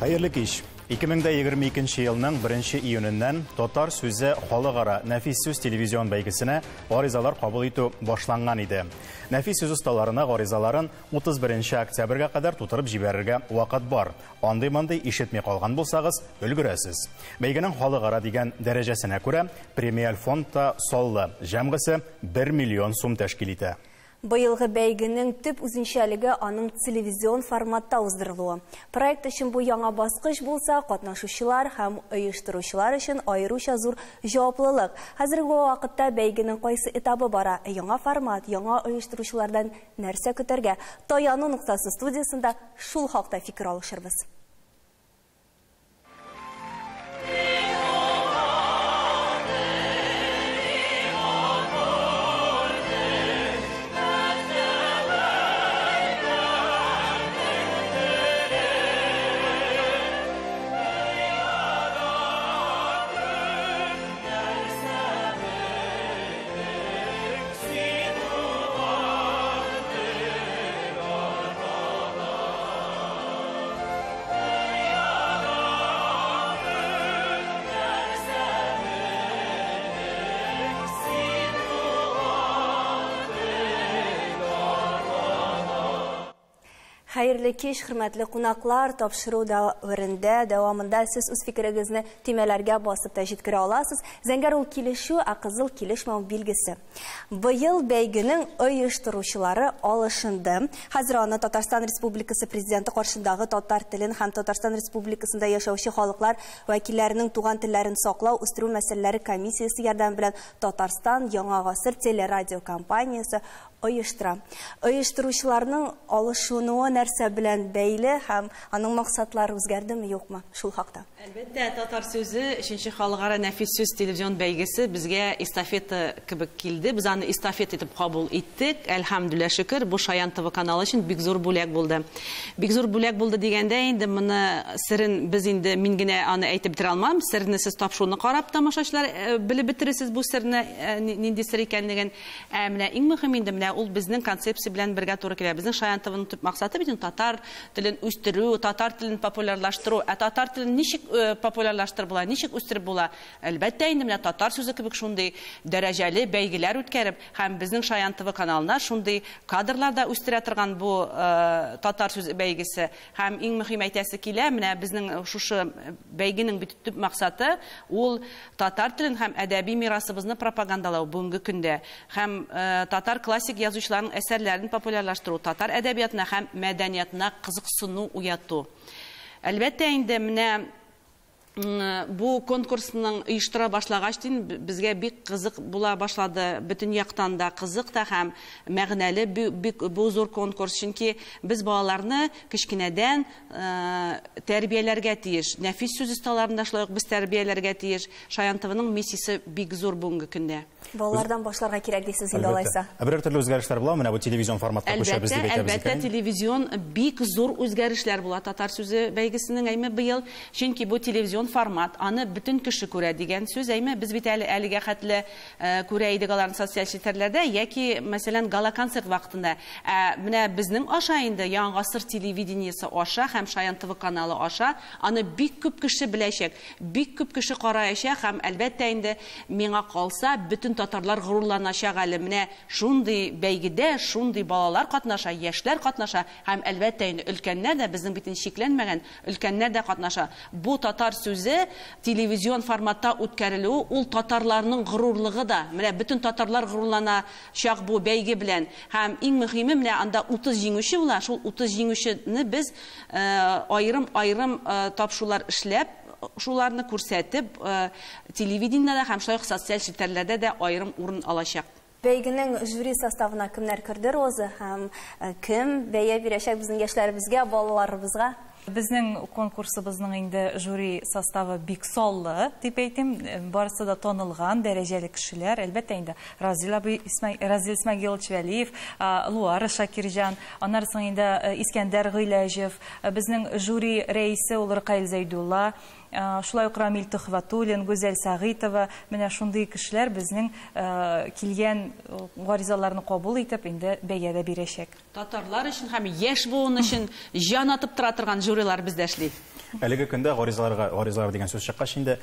Хәерле кич. 2022 елның 1 июненнән Татар сүзе халыкара нәфис сүз телевизион бәйгесенә гаризалар кабул итү башланган иде. Нәфис сүз осталарына гаризаларын 31 октябрьгә кадәр тутырып җибәрергә вакыт бар. Андый-мондый ишетми калган булсагыз, өлгерәсез. Бәйгенең халыкара дигән дәрәҗәсенә күрә премиаль фонд та саллы, җәмгысе 1 миллион сум тәшкил итә. Быелгы бәйгенең төп үзенчәлеге аның телевизион форматта уздырылуы. Проект өчен бу яңа баскыч булса, катнашучылар һәм оештыручылар өчен аеруча зур җаваплылык. Хәзерге вакытта бәйгенең кайсы этабы бара? Яңа формат, яңа оештыручылардан нәрсә көтәргә? Таяну ноктасы студиясендә шул хакта фикер алышырбыз. Хәерле кич, хөрмәтле кунаклар, тапшыру дәверендә, дәвамында сез үз фикерегезне төймәләргә басып та җиткерә аласыз. Зәңгәр ул килешү, ә кызыл килешмәү билгесе. Быел бәйгенең оештыручылары алышынды. Хәзер аны Татарстан Республикасы Президенты каршындагы татар телен һәм Татарстан Республикасында яшәүче халыклар вәкилләренең туган телләрен саклау, үстерү мәсьәләләре комиссиясе ярдәме белән Татарстан Яңа гасыр телерадиокомпаниясе оештыра. Оештыручыларның алышынуы нәрсә белән бәйле һәм аның максатлары үзгәрдеме, юкмы? Шул хакта. Әлбәттә, Татар сүзе 3нче халыкара нәфис сүз телевизион бәйгесе безгә эстафета кебек килде. Без аны эстафета итеп кабул иттек. Әлхәмдүлилләһ, шөкер, бу Шаян ТВ каналы өчен бик зур бүләк булды. Бик зур бүләк булды дигәндә инде моны серен без инде мин генә аны әйтеп бетерә алмам. Серне сез тапшыруны карап тамашачылар белеп бетерерсез бу серне нинди сер икәнлеген. Ә менә иң мөһим инде менә ул безнең концепция белән бергә туры килә. Безнең Шаян ТВның төп максаты бит татар телен үстерү, татар телен популярлаштыру. Ә татар телен ничек популярлаштырып була, ничек үстереп була? Әлбәттә инде менә татар сүзе кебек шундый дәрәҗәле бәйгеләр үткәреп һәм безнең Шаян ТВ каналына шундый кадрлар да үстерә торган бу татар сүзе бәйгесе. Һәм иң мөһим әйтәсе килә, менә безнең шушы бәйгенең бит төп максаты ул татар телен һәм әдәби мирасыбызны пропагандалау бүгенге көндә һәм татар классик язучыларының әсәрләрен популярлаштыру, татар әдәбиятына һәм мәдәниятына кызыксыну уяту. Әлбәттә инде менә бу конкурсның оештыра башлагач дин безгә бик кызык була башлады. Бөтен яктан да кызык та һәм мәгънәле бик бу зур конкурс, чөнки без балаларны кечкенәдән тәрбияләргә тиеш. Нәфис сүз осталарын да шулай ук без тәрбияләргә тиеш. Шаян ТВның миссиясе бик зур бүгенге көндә. Балалардан башларга кирәк дисез инде алайса. Берәр төрле үзгәрешләр була, менә бу телевизион форматка күчәбез дип әйтәбез икән. Әлбәттә, телевизион бик зур үзгәрешләр була татар сүзе бәйгесенең әйме быел, чөнки бу телевизион формат, аны бөтен кеше күрә дигән сүз, әйме без бит әле әлегә хәтле күрә идек аларны социаль челтәрләрдә яки, мәсәлән, гала-концерт вакытында. Менә безнең аша инде Яңа гасыр телевидениесе аша һәм Шаян ТВ каналы аша аны бик күп кеше беләчәк, бик күп кеше караячак һәм әлбәттә инде миңа калса бөтен татарлар горурланачак әле. Менә шундый бәйгедә шундый балалар катнаша, яшьләр катнаша һәм әлбәттә инде өлкәннәр дә, безнең бит чикләнмәгән өлкәннәр дә катнаша. Бу татар сүзе телевизион форматта үткәрелүе ул татарларның горурлыгы да. Менә бөтен татарлар горурланачак бу бәйге белән. Һәм иң мөһиме менә анда 30 җиңүче була. Шул 30 җиңүчене без аерым-аерым тапшырулар эшләп, шуларны күрсәтеп, телевидениедә һәм шулай ук социаль челтәрләрдә дә аерым урын алачак. Бәйгенең жюри составына кемнәр керде, Роза, һәм кем бәя бирәчәк безнең яшьләребезгә, балаларыбызга? Безнең конкурсыбызның инде жюри составы бик саллы, дип әйтим, барысы да танылган, дәрәҗәле кешеләр. Әлбәттә инде Разил абый, Разил Исмагилович Вәлиев, Луара Шакирҗан, аннары соң инде Искәндәр Гыйләҗев, безнең жюри рәисе ул Ркаил Зәйдулла, Шулай ук Рамил Төхвәтуллин, Гүзәл Сәгыйтова, менә шундый кешеләр безнең килгән гаризаларны кабул итеп, инде бәя дә бирәчәк. Татарлар өчен һәм яшь буын өчен җан атып тора торган жюрилар бездә эшли. Әлеге көндә гаризаларга, гаризалар дигән сүз чыккач инде,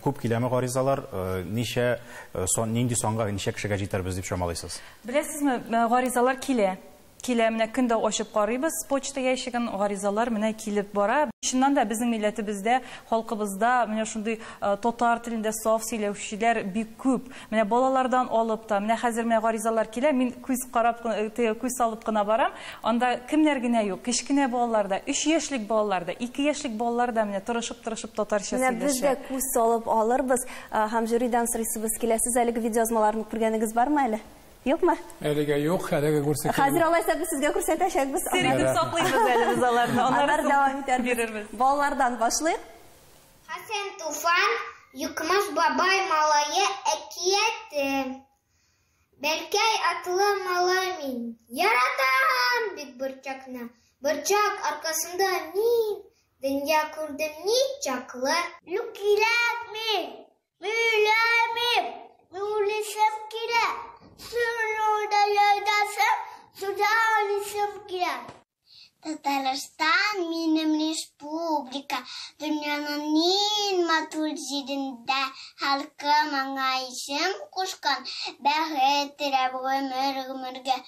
күп киләме гаризалар, ничә сон, нинди санга, ничә кешегә җитәрбез дип чамалыйсыз? Беләсезме, гаризалар килә. Килә, менә көндә ачып карыйбыз почта ящигын, гаризалар менә килеп бара. Чыннан да безнең милләтебездә, халкыбызда менә шундый татар телендә саф сөйләүчеләр бик күп. Менә балалардан алып та, менә хәзер менә гаризалар килә, мин күз карап, күз салып кына барам. Анда кемнәр генә юк, кечкенә балалар да, 3 яшьлек балалар да, 2 яшьлек балалар да менә тырышып-тырышып татарча Менә без дә сөйләшә. күз салып алырбыз һәм жюридан сорыйсыбыз килә. Сез әлеге видеоязмаларны күргәнегез бармы әле? Юкмы? Әлегә юк, әлегә күрсәтәм. Хәзер алайса без сезгә күрсәтәчәкбез. Сер итеп саклыйбыз әле без аларны. Аннары дәвам итәрбез. Бирербез. Балалардан башлыйк. Хәсән Туфан, Йокмаш бабай малае әкияте. Бәлкәй атлы малай мин. Яратам бик борчакны. Борчак аркасында мин дөнья күрдем ни чаклы. Люкиләк мин, миләмим, мүлесем килә. Сұруда яйдасым, суда алысым килә. Татарстан минем республика, дөньяның иң матур җирендә халкым аңа исем кушкан, бәхет теләп гомер гомергә.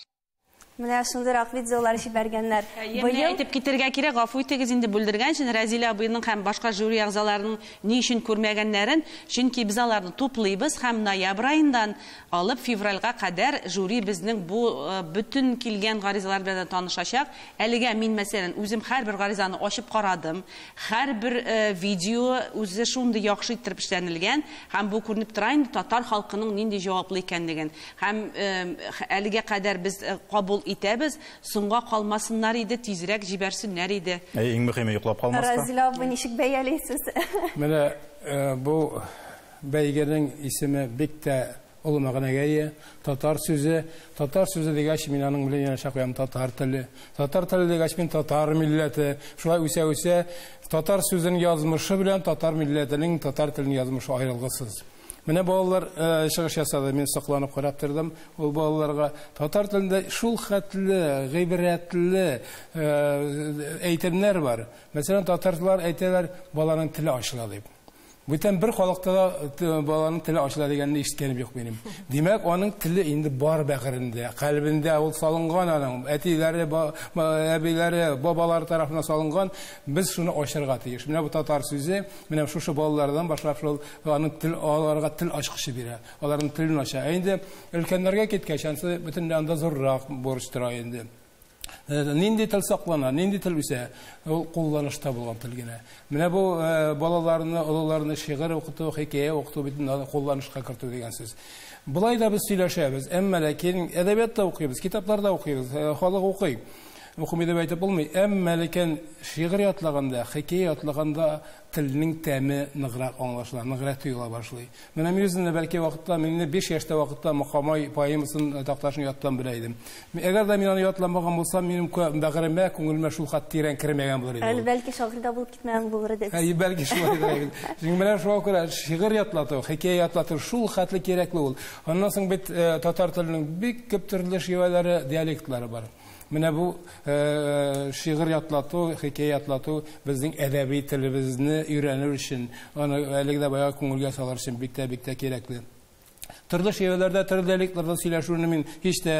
Менә шундыйрак видеолар җибәргәннәр. Быел әйтеп китергә кирәк, гафу итегез инде бүлдергән өчен, Рәзилә абыйның һәм башка жюри әгъзаларының ни өчен күрмәгәннәрен, чөнки без аларны туплыйбыз һәм ноябрь аендан алып февральгә кадәр жюри безнең бу бөтен килгән гаризалар белән танышачак. Әлегә мин, мәсәлән, үзем һәрбер гаризаны ачып карадым. Һәрбер видео үзе шундый яхшы итеп эшләнелгән һәм бу күренеп тора инде татар халкының нинди җаваплы икәнлеген. Һәм әлегә кадәр без кабул итәбез, соңга калмасыннар иде, тизрәк җибәрсеннәр иде. Иң мөһиме йоклап калмаска. Разилә абый, ничек бәялисез? Менә бу бәйгенең исеме бик тә олы мәгънәгә ия. Татар сүзе. Татар сүзе дигәч, мин аның белән янәшә куям татар теле. Татар теле дигәч, мин татар милләте. Шулай үсә-үсә татар сүзенең язмышы белән татар милләтенең, татар теленең язмышы аерылгысыз. Менә балалар чыгыш ясады, мин сокланып карап тордым. Ул балаларга татар телендә шул хәтле, гыйбрәтле әйтемнәр бар. Мәсәлән, татарлар әйтәләр, баланың теле ачыла дип. Бүтән бер халыкта да баланың теле ачыла дигәнне ишеткәнем юк минем. Димәк, аның теле инде бар бәгырендә, калбендә ул салынган аның. Әтиләре, әбиләре, бабалары тарафыннан салынган. Без шуны ачырга тиеш. Менә бу татар сүзе, менә шушы балалардан башлап шул аның тел, аларга тел ачкычы бирә. Аларның телен ача. Ә инде өлкәннәргә киткәч, ансы бөтенләй анда зуррак бурыч тора инде. Нинди тел саклана, нинди тел үсә, ул кулланышта булган тел генә. Менә бу балаларны, олыларны шигырь укыту, хикәя укыту бит кулланышка кертү дигән сүз. Болай да без сөйләшәбез, әмма ләкин әдәбиятта укыйбыз, китапларда укыйбыз, халык укый. Укымый дип әйтеп булмый, әмма ләкин шигырь ятлаганда, хикәя ятлаганда телнең тәме ныграк аңлашыла, ныграк тоела башлый. Менә мин үземне бәлки вакытта, мин 5 яшьтә вакытта Мокамай поэмасын такташын яттан белә идем. Әгәр дә мин аны ятламаган булсам, минем бәгыремә, күңелемә шул хат тирән кермәгән булыр иде. Әле бәлки шагыйрь дә булып китмәгән булыр иде. Әйе, бәлки шулай да иде. Чөнки менә шуңа күрә шигырь ятлату, хикәя ятлату шул хәтле кирәкле ул. Аннан соң бит татар теленең бик күп төрле шивәләре, диалектлары бар. Менә бу шигырь ятлату, хикәя ятлату безнең әдәби телебезне өйрәнер өчен, аны әлеге дә баягы күңелгә салыр өчен бик тә, бик тә кирәкле. Төрле шивәләрдә, төрле диалектларда сөйләшүне мин һич тә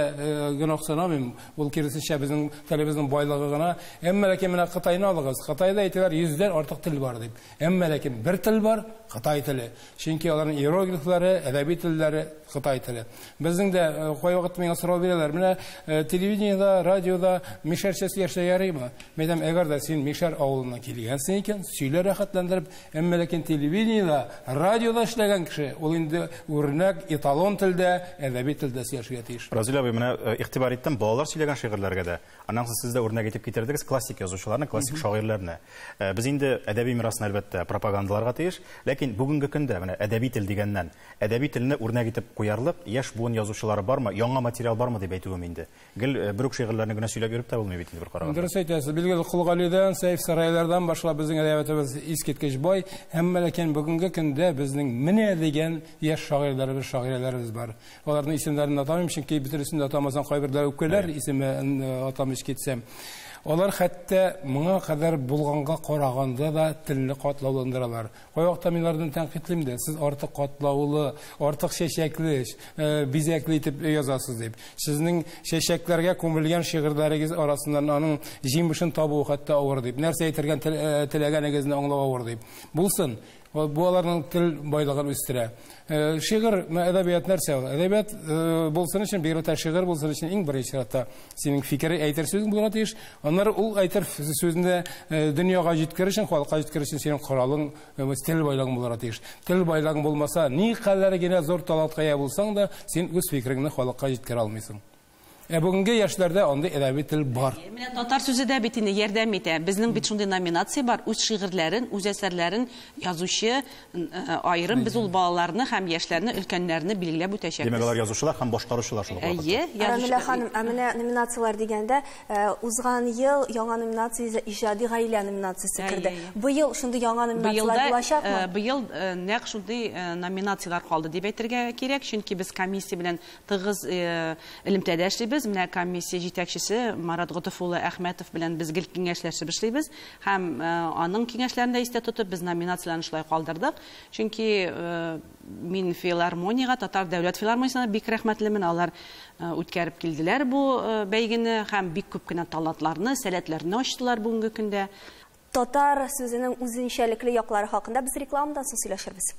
гөнаһ санамыйм. Ул киресенчә безнең телебезнең байлыгы гына. Әмма ләкин менә Кытайны алыгыз. Кытайда әйтәләр 100дән артык тел бар дип. Әмма ләкин бер тел бар, Кытай теле. Чөнки аларның иероглифлары, әдәби телләре Кытай теле. Безнең дә кайвакыт миңа сорау бирәләр. Менә телевидениедә, радиода мишәрчә сөйләшә ярыймы? Мин әйтәм, әгәр дә син мишәр авылыннан килгәнсең икән, сөйлә рәхәтләндереп, әмма ләкин телевидениедә, радиода эшләгән кеше, ул инде үрнәк үрнәк эталон телдә, әдәби телдә сөйләшергә тиеш. Разил абый, менә игътибар иттем, балалар сөйләгән шигырьләргә дә. Аннан соң сез дә үрнәк итеп китердегез классик язучыларны, классик шагыйрьләрне. Без инде әдәби мирасны әлбәттә пропагандаларга тиеш, ләкин бүгенге көндә менә әдәби тел дигәннән, әдәби телне үрнәк итеп куярлык яшь буын язучылары бармы, яңа материал бармы дип әйтүем инде. Гел бер үк шигырьләрне генә сөйләп йөреп тә булмый бит инде бер караганда. Дөрес әйтәсез. Билгеле, Кол Галидән, Сәйф Сарайлардан башлап безнең әдәбиятыбыз искиткеч бай. Әмма ләкин бүгенге көндә безнең менә дигән яшь шагыйрьләребез, шагыйрәләребез бар. Аларның исемнәрен атамыйм, чөнки бөтенесен дә атамасаң кайберләре үпкәләр, исемен атамыйча китсәм. Алар хәтта моңа кадәр булганга караганда да телне катлауландыралар. Кайвакытта мин аларны тәнкыйтьлим дә, сез артык катлаулы, артык чәчәкле, бизәкле итеп язасыз дип. Сезнең чәчәкләргә күмелгән шигырьләрегез арасыннан аның җимешен табу хәтта авыр дип. Нәрсә әйтергә теләгәнегезне аңлау авыр дип. Булсын, бу аларның тел байлыгын үстерә. Шигырь, әдәбият нәрсә ул? Әдәбият булсын өчен, бигрәк тә шигырь булсын өчен иң беренче чиратта синең фикер әйтер сүзең булырга тиеш. Аннары ул әйтер сүзне дөньяга җиткерер өчен, халыкка җиткерер өчен синең коралың тел байлыгың булырга тиеш. Тел байлыгың булмаса, ни кадәр генә зур талантка ия булсаң да, син үз фикереңне халыкка җиткерә алмыйсың. Бүгенге яшьләрдә андый әдәби тел бар. Менә татар сүзе дә бит инде ярдәм итә. Безнең бит шундый номинация бар, үз шигырьләрен, үз әсәрләрен язучы аерым без ул балаларны һәм яшьләрне, өлкәннәрне билгеләп үтәчәкбез. Димәк, алар язучылар һәм башкаручылар шул ук вакытта. Әйе, язучылар. Рамилә ханым, ә менә номинацияләр дигәндә, узган ел яңа номинация иҗади гаилә номинациясе керде. Быел шундый яңа номинацияләр булачакмы? Быел нәкъ шундый номинацияләр калды дип әйтергә кирәк, чөнки без комиссия белән тыгыз элемтәдә эшлибез. Менә комиссия җитәкчесе Марат Готыф улы Әхмәтов белән без гел киңәшләшеп эшлибез һәм аның киңәшләрен дә истә тотып без номинацияләрне шулай калдырдык. Чөнки мин филармониягә, Татар дәүләт филармониясенә бик рәхмәтлемен. Алар үткәреп килделәр бу бәйгене һәм бик күп кенә талантларны, сәләтләрне ачтылар бүгенге көндә. Татар сүзенең үзенчәлекле яклары хакында без рекламадан соң сөйләшербез.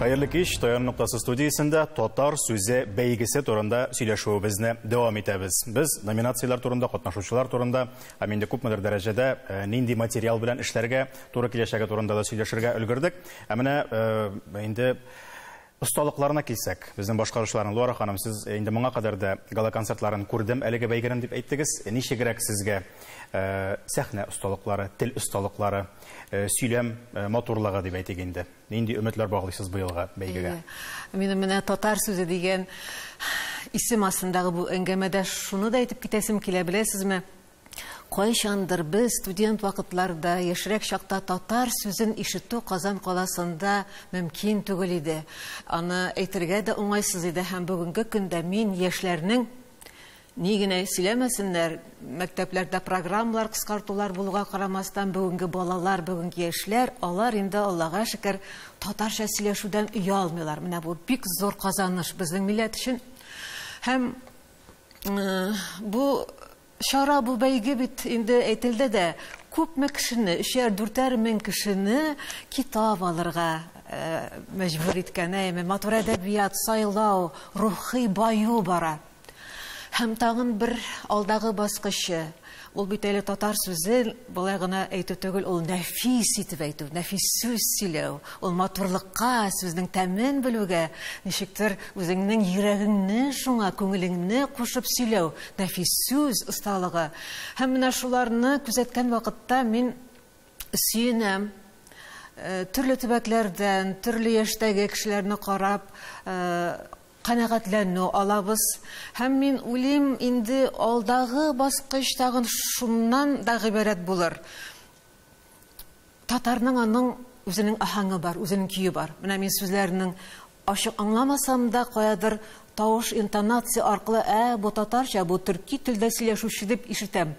Хәерле кич, Таяну ноктасы студиясендә татар сүзе бәйгесе турында сөйләшүебезне дәвам итәбез. Без номинацияләр турында, катнашучылар турында һәм инде күпмедер дәрәҗәдә нинди материал белән эшләргә туры киләчәге турында да сөйләшергә өлгердек. Ә менә инде осталыкларына килсәк, безнең башкаручыларның, Луара ханым, сез инде моңа кадәр дә гала-концертларын күрдем, әлеге бәйгенең дип әйттегез. Ничегрәк сезгә сәхнә осталыклары, тел осталыклары, сөйләм матурлыгы дип әйтик инде? Нинди өметләр баглыйсыз быелгы бәйгегә? Минем менә татар сүзе дигән исем астындагы бу әңгәмәдә шуны да әйтеп китәсем килә, беләсезме? Кайчандыр без студент вакытларда, яшьрәк чакта татар сүзен ишетү Казан каласында мөмкин түгел иде. Аны әйтергә дә уңайсыз иде һәм бүгенге көндә мин яшьләрнең ни генә сөйләмәсеннәр, мәктәпләрдә программалар, кыскартулар булуга карамастан, бүгенге балалар, бүгенге яшьләр, алар инде Аллага шөкер татарча сөйләшүдән оялмыйлар. Менә бу бик зур казаныш безнең милләт өчен. Һәм бу чара, бу бәйге бит инде әйтелде дә, күпме кешене, өчәр, дүртәр мең кешене китап алырга мәҗбүр иткән, әйме, матур әдәбият, сайлау, рухи баю бара. Һәм тагын бер алдагы баскычы, ул бит әле татар сүзе болай гына әйтү түгел, ул нәфис итеп әйтү, нәфис сүз сөйләү, ул матурлыкка, сүзнең тәмен белүгә, ничектер үзеңнең йөрәгеңне шуңа, күңелеңне кушып сөйләү, нәфис сүз осталыгы. Һәм менә шуларны күзәткән вакытта мин сөенәм. Төрле төбәкләрдән, төрле яшьтәге кешеләрне карап, канәгатьләнү алабыз. Һәм мин уйлыйм, инде алдагы баскыч тагын шуннан да гыйбарәт булыр. Татарның аның үзенең аһаңы бар, үзенең көе бар. Менә мин сүзләрнең ачык аңламасам да, каядыр тавыш, интонация аркылы, бу татарча, бу төрки телдә сөйләшүче дип ишетәм.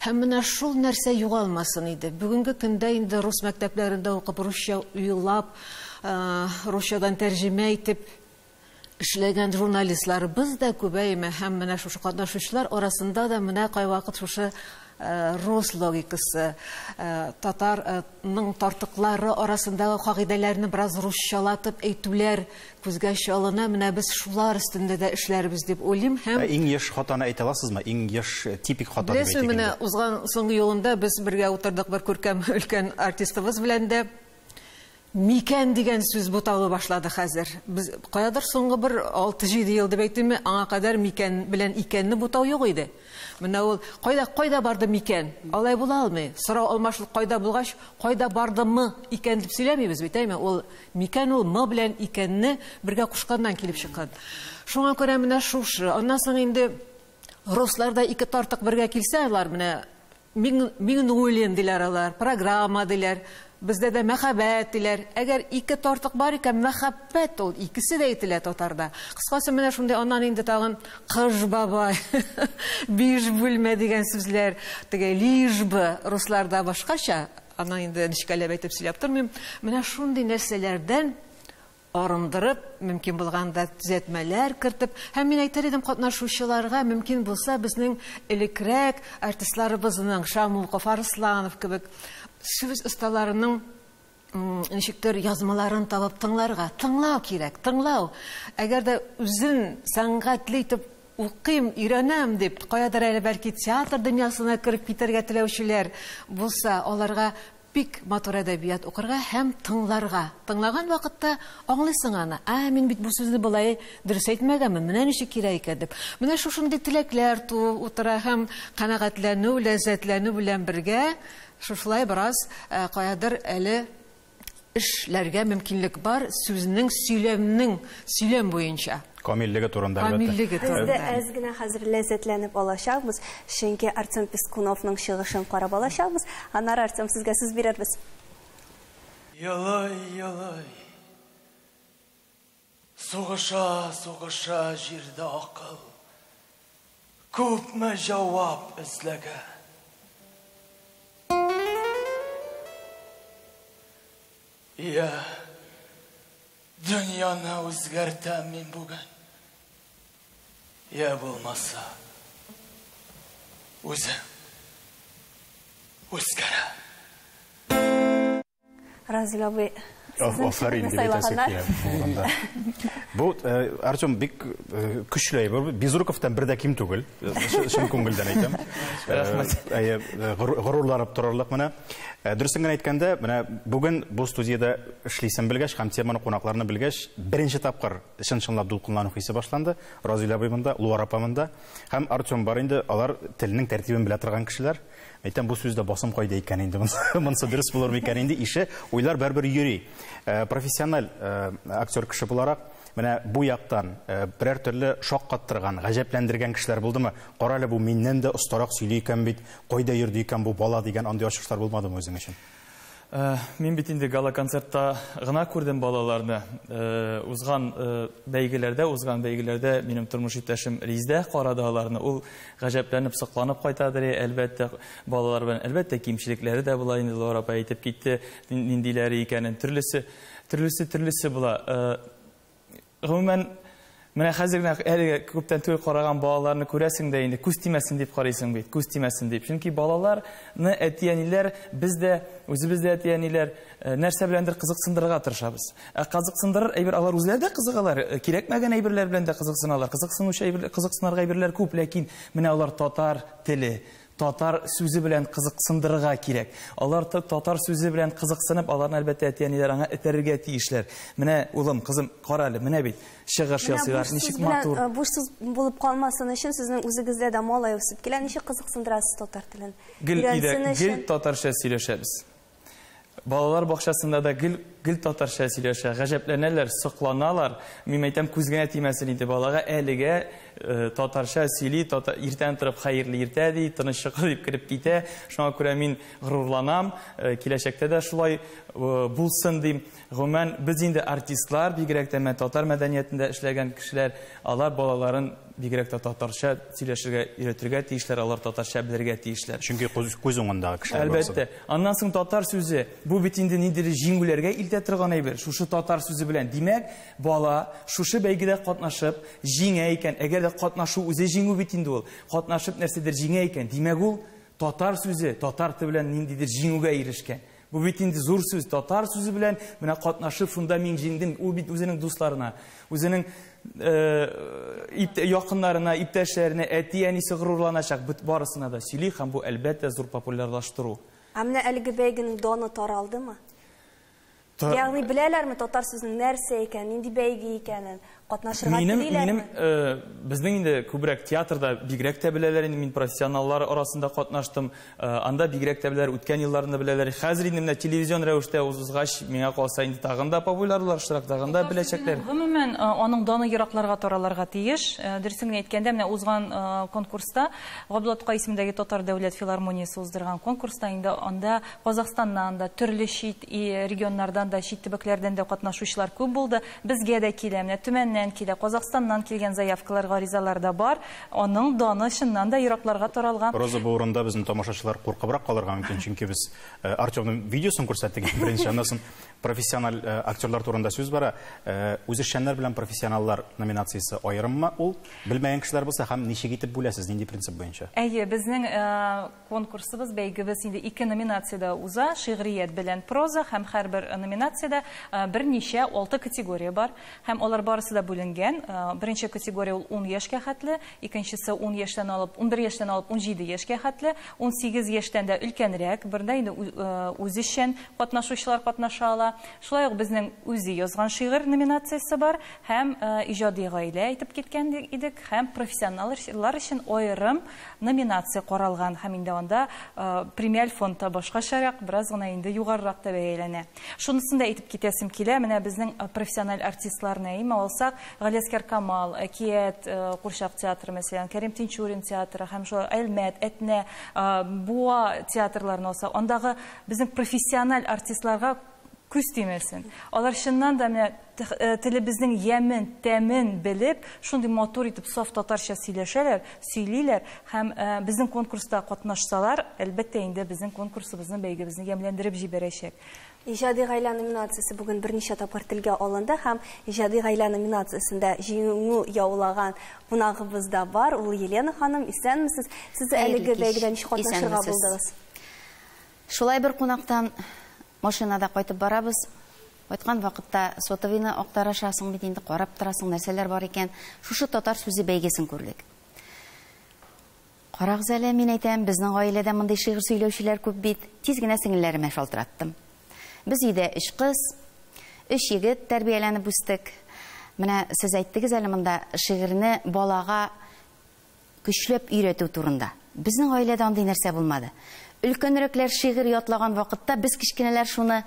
Һәм менә шул нәрсә югалмасын иде. Бүгенге көндә инде рус мәктәпләрендә укып, русча уйлап, русчадан тәрҗемә итеп эшләгән журналистларыбыз да күбәйме, һәм менә шушы катнашучылар арасында да менә кайвакыт шушы рус логикасы, татарның тартыклары арасындагы кагыйдәләрне бераз русчалатып әйтүләр күзгә чалына. Менә без шулар өстендә дә эшләрбез дип уйлыйм. Һәм иң еш хатаны әйтә аласызмы? Иң еш типик хата дип әйтик. Менә узган соңгы юлында без бергә утырдык бер күркәм өлкән артистыбыз белән дә. Микән дигән сүз буталу башлады хәзер. Без каядыр соңгы бер 6-7 ел дип әйтимме, аңа кадәр микән белән икәнне бутау юк иде. Менә ул кайда барды микән? Алай була алмый. Сорау алмашлык кайда булгач, кайда бардымы икән дип сөйләмибез бит, әйме? Ул микән ул м белән икәнне бергә кушканнан килеп чыккан. Шуңа күрә менә шушы. Аннан соң инде русларда ике тартык бергә килсә, алар менә Миңнуллин диләр алар, программа диләр. Бездә дә мәхәббәт диләр. Әгәр ике тартык бар икән, мәхәббәт ул икесе дә әйтелә татарда. Кыскасы менә шундый, аннан инде тагын кыш бабай, биш бүлмә дигән сүзләр, теге лишбы русларда башкача, аннан инде нечкәләп әйтеп сөйләп тормыйм. Менә шундый нәрсәләрдән арындырып, мөмкин булганда төзәтмәләр кертеп, һәм мин әйтер идем катнашучыларга, мөмкин булса безнең элекрәк артистларыбызның Шамуков, Арсланов кебек сүз осталарының ничектер язмаларын табып тыңларга. Тыңлау кирәк, тыңлау. Әгәр дә үзен сәнгатьле итеп укыйм, өйрәнәм дип, каядыр әле бәлки театр дөньясына кереп китәргә теләүчеләр булса, аларга бик матур әдәбият укырга һәм тыңларга. Тыңлаган вакытта аңлыйсың аны. Ә, мин бит бу сүзне болай дөрес әйтмәгәнмен, менә ничек кирәк икән дип. Менә шушындый теләкләр туып утыра һәм канәгатьләнү, ләззәтләнү белән бергә шушылай бераз каядыр әле эшләргә мөмкинлек бар сүзнең, сөйләмнең, сөйләм буенча. Камиллеге турында, әлбәттә. Камиллеге турында. Без дә әз генә хәзер ләззәтләнеп алачакбыз, чөнки Артем Пискуновның чыгышын карап алачакбыз. Аннары Артем сезгә сүз бирербез. Елый, елый. Сугыша, сугыша җирдә акыл. Күпме җавап эзләгән. Я, дөньяны үзгәртәм мин бүген. Я булмаса, үзем үзгәрәм. Разил абый, Афәрин дип әйтәсе килә бу урында. Бу Артем бик көчле әйбер. Безруковтан бер дә ким түгел. Чын күңелдән әйтәм. Рәхмәт. Горурланып торырлык менә. Дөресен генә әйткәндә, менә бүген бу студиядә эшлисен белгәч һәм теманы, кунакларны белгәч, беренче тапкыр чын-чынлап дулкынлану хисе башланды. Разил абый монда, Луара апа монда һәм Артем бар инде, алар телнең тәртибен белә торган кешеләр. Әйтәм, бу сүздә басым кайда икән инде, монысы дөрес булыр микән инде, ише уйлар бәрбер йөри. Профессиональ актер кеше буларак, менә бу яктан берәр төрле шаккаттырган, гаҗәпләндергән кешеләр булдымы? Кара әле, бу миннән дә остарак сөйли икән бит, кайда йөрде икән бу бала дигән андый ачышлар булмадымы үзең өчен? Мин бит инде гала-концертта гына күрдем балаларны. Узган бәйгеләрдә, минем тормыш иптәшем Ризда карады аларны. Ул гаҗәпләнеп, сокланып кайтадыр, әлбәттә, балалар белән. Әлбәттә, кимчелекләре дә була инде, Лаура апа әйтеп китте, ниндиләре икәнен. Төрлесе, төрлесе, төрлесе була. Гомумән, менә хәзер генә әлеге күптән түгел караган балаларны күрәсең дә инде, күз тимәсен дип карыйсың бит, күз тимәсен дип. Чөнки балаларны әти-әниләр, без дә, үзебез дә әти-әниләр нәрсә беләндер кызыксындырырга тырышабыз. Ә кызыксындырыр әйбер алар үзләре дә кызыгалар, кирәкмәгән әйберләр белән дә кызыксыналар. Кызыксынучы әйбер, кызыксынарга әйберләр күп, ләкин менә алар татар теле, татар сүзе белән кызыксындырырга кирәк. Алар татар сүзе белән кызыксынып, аларны әлбәттә әти-әниләр аңа этәрергә тиешләр. Менә улым, кызым, кара әле, менә бит чыгыш ясыйлар, ничек матур. Буш сүз булып калмасын өчен сезнең үзегездә дә малай үсеп килә. Ничек кызыксындырасыз татар телен? Гел өйдә, гел татарча сөйләшәбез. Балалар бакчасында да гел татарча сөйләшә, гаҗәпләнәләр, сокланалар. Мин әйтәм, күз генә тимәсен инде балага, әлегә татарча сөйли, иртән торып хәерле иртә ди, тыныч чыкыр дип кереп китә. Шуңа күрә мин горурланам, киләчәктә дә шулай булсын дим. Гомумән, без инде артистлар, бигрәк тә менә татар мәдәниятендә эшләгән кешеләр, алар балаларын бигрәк тә татарча сөйләшергә өйрәтергә тиешләр, алар татарча белергә тиешләр. Чөнки күз уңындагы кешеләр. Әлбәттә. Аннан соң татар сүзе, бу бит инде ниндидер җиңүләргә илтә торган әйбер. Шушы татар сүзе белән, димәк, бала шушы бәйгедә катнашып җиңә икән, әгәр дә катнашу үзе җиңү бит инде ул. Катнашып нәрсәдер җиңә икән, димәк ул татар сүзе, татар теле белән ниндидер җиңүгә ирешкән. Бу бит инде зур сүз, татар сүзе белән менә катнашып шунда мин җиңдем. Ул бит үзенең дусларына, үзенең якыннарына, иптәшләренә, әти-әнисе горурланачак, бит барысына да сөйли һәм бу әлбәттә зур популярлаштыру. Ә менә әлеге бәйгенең даны таралдымы? Ягъни беләләрме татар сүзенең нәрсә икәнен, нинди бәйге икәнен, катнашырга телиләрме? Минем, безнең инде күбрәк театрда бигрәк тә беләләр инде, мин профессионаллар арасында катнаштым. Анда бигрәк тә беләләр, үткән елларны беләләр. Хәзер инде менә телевизион рәвештә узгач, миңа калса инде тагын да популярлашырак, тагын да беләчәкләр. Гомумән, аның даны еракларга таралырга тиеш. Дөресен генә әйткәндә, менә узган конкурста Габдулла Тукай исемендәге Татар дәүләт филармониясе уздырган конкурста инде анда Казахстаннан да, төрле чит регионнардан да, чит төбәкләрдән дә катнашучылар күп булды. Безгә дә килә, менә Төмәннән килә, Казахстаннан килгән заявкалар, гаризалар да бар. Аның даны чыннан да еракларга таралган. Роза, бу урында безнең тамашачылар куркыбрак калырга мөмкин, чөнки без Артемның видеосын күрсәттек беренче, аннан соң профессиональ актерлар турында сүз бара. Үзешчәннәр белән профессионаллар номинациясе аерыммы ул? Белмәгән кешеләр булса һәм ничек итеп бүләсез, нинди принцип буенча? Әйе, безнең конкурсыбыз, бәйгебез инде ике номинациядә уза, шигърият белән проза, һәм һәрбер номинациядә берничә 6 категория бар, һәм алар барысы да бүленгән. Беренче категория ул 10 яшькә хәтле, икенчесе 10 яшьтән алып, 11 яшьтән алып 17 яшькә хәтле, 18 яшьтән дә өлкәнрәк, бердә инде үзешчән катнашучылар катнаша ала. Шулай ук безнең үзе язган шигырь номинациясе бар, һәм иҗади гаилә әйтеп киткән идек, һәм профессионаллар өчен аерым номинация каралган, һәм инде анда премиаль фондта башкачарак, бераз гына инде югарырак та бәяләнә. Шунысын да әйтеп китәсем килә, менә безнең профессиональ артистларны әйме алсак, Галиәсгар Камал, Әкият Курчак театры, мәсәлән, Кәрим Тинчурин театры һәм шулай Әлмәт, Әтнә, Буа театрларын алсак, андагы безнең профессиональ артистларга күз тимәсен. Алар чыннан да менә телебезнең ямен, тәмен белеп, шундый матур итеп саф татарча сөйләшәләр, сөйлиләр һәм безнең конкурста катнашсалар, әлбәттә инде безнең конкурсыбызны, бәйгебезне ямьләндереп җибәрәчәк. Иҗади гаилә номинациясе бүген берничә тапкыр телгә алынды һәм иҗади гаилә номинациясендә җиңү яулаган кунагыбыз да бар. Ул Елена ханым, исәнмесез? Сез әлеге бәйгедә ничек катнашырга булдыгыз? Шулай бер кунактан машинада кайтып барабыз. Кайткан вакытта сотовыйны актарашасың бит инде, карап торасың, нәрсәләр бар икән. Шушы татар сүзе бәйгесен күрдек. Карагыз әле, мин әйтәм, безнең гаиләдә мондый шигырь сөйләүчеләр күп бит. Тиз генә сеңелләремә шалтыраттым. Без өйдә 3 кыз, 3 егет тәрбияләнеп үстек. Менә сез әйттегез әле монда шигырьне балага көчләп өйрәтү турында. Безнең гаиләдә андый нәрсә булмады. Өлкәнрәкләр шигырь ятлаган вакытта без кечкенәләр шуны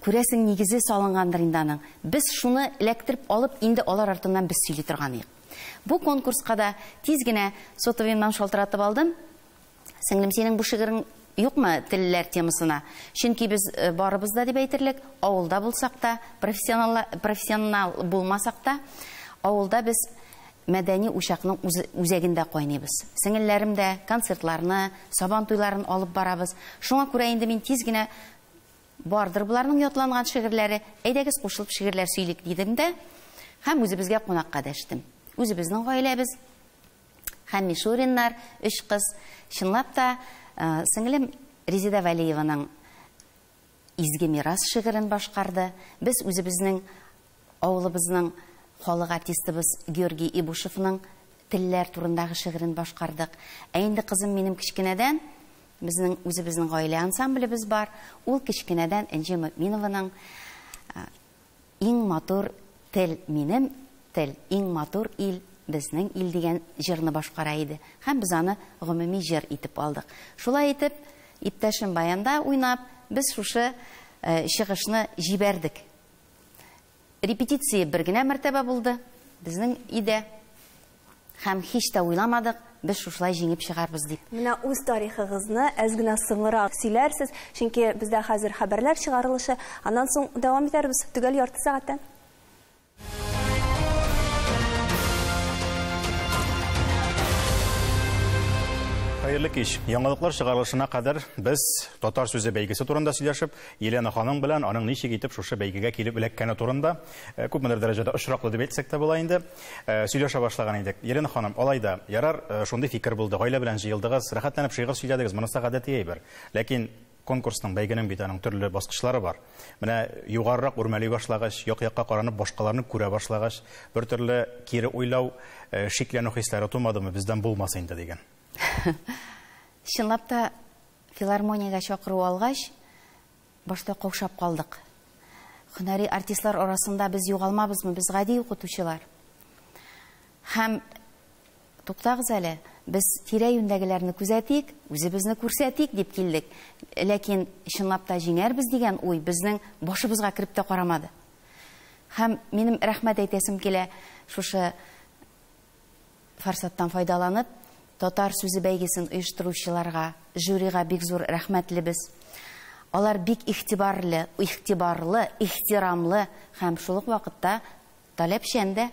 күрәсең нигезе салынгандыр инде аның. Без шуны эләктереп алып, инде алар артыннан без сөйли торган идек. Бу конкурска да тиз генә сотовыйымнан шалтыратып алдым. Сеңлем, синең бу шигырең юкмы телләр темасына? Чөнки без барыбыз да дип әйтерлек, авылда булсак та, профессионал булмасак та, авылда без мәдәни учакның үзәгендә кайныйбыз. Сеңелләрем дә концертларны, сабан туйларын алып барабыз. Шуңа күрә инде мин тиз генә бардыр буларның ятланган шигырьләре, әйдәгез кушылып шигырьләр сөйлик дидем дә, һәм үзебезгә кунакка дәштем. Үзебезнең гаиләбез, һәм Мишуриннар, 3 кыз. Чынлап та, сеңлем Резеда Вәлиеваның Изге мирас шигырен башкарды. Без үзебезнең авылыбызның халык артистыбыз Георгий Ибушевның телләр турындагы шигырен башкардык. Ә инде кызым минем кечкенәдән, безнең үзебезнең гаилә ансамблебез бар. Ул кечкенәдән Энҗе Мөминованың иң матур тел минем тел, иң матур ил безнең ил дигән җырны башкара иде. Һәм без аны гомуми җыр итеп алдык. Шулай итеп, иптәшем баянда уйнап, без шушы чыгышны җибәрдек. Репетиция бер генә мәртәбә булды безнең өйдә. Һәм һич тә уйламадык, без шушылай җиңеп чыгарбыз дип. Менә үз тарихыгызны әз генә соңрак сөйләрсез, чөнки бездә хәзер хәбәрләр чыгарылышы, аннан соң дәвам итәрбез төгәл ярты сәгатьтән. Хәерле кич. Яңалыклар чыгарылышына кадәр без татар сүзе бәйгесе турында сөйләшеп, Елена ханым белән аның ничек итеп шушы бәйгегә килеп эләккәне турында күпмедер дәрәҗәдә очраклы дип әйтсәк тә була инде, сөйләшә башлаган идек. Елена ханым, алай да ярар, шундый фикер булды. Гаилә белән җыелдыгыз, рәхәтләнеп шигырь сөйләдегез, монысы гадәти әйбер. Ләкин конкурсның, бәйгенең бит аның төрле баскычлары бар. Менә югарырак үрмәли башлагач, як-якка каранып башкаларны күрә башлагач, бер төрле кире уйлау, шикләнү хисләре тумадымы, бездән булмас инде дигән. Чынлап та филармониягә чакыру алгач, башта каушап калдык. Һөнәри артистлар арасында без югалмабызмы? Без гади укытучылар. Һәм туктагыз әле, без тирә-юньдәгеләрне күзәтик, үзебезне күрсәтик дип килдек. Ләкин чынлап та җиңәрбез дигән уй безнең башыбызга кереп тә карамады. Һәм минем рәхмәт әйтәсем килә, шушы форсаттан файдаланып, татар сүзе бәйгесен оештыручыларга, жюрига бик зур рәхмәтлебез. Алар бик игътибарлы, ихтирамлы һәм шул ук вакытта таләпчән дә.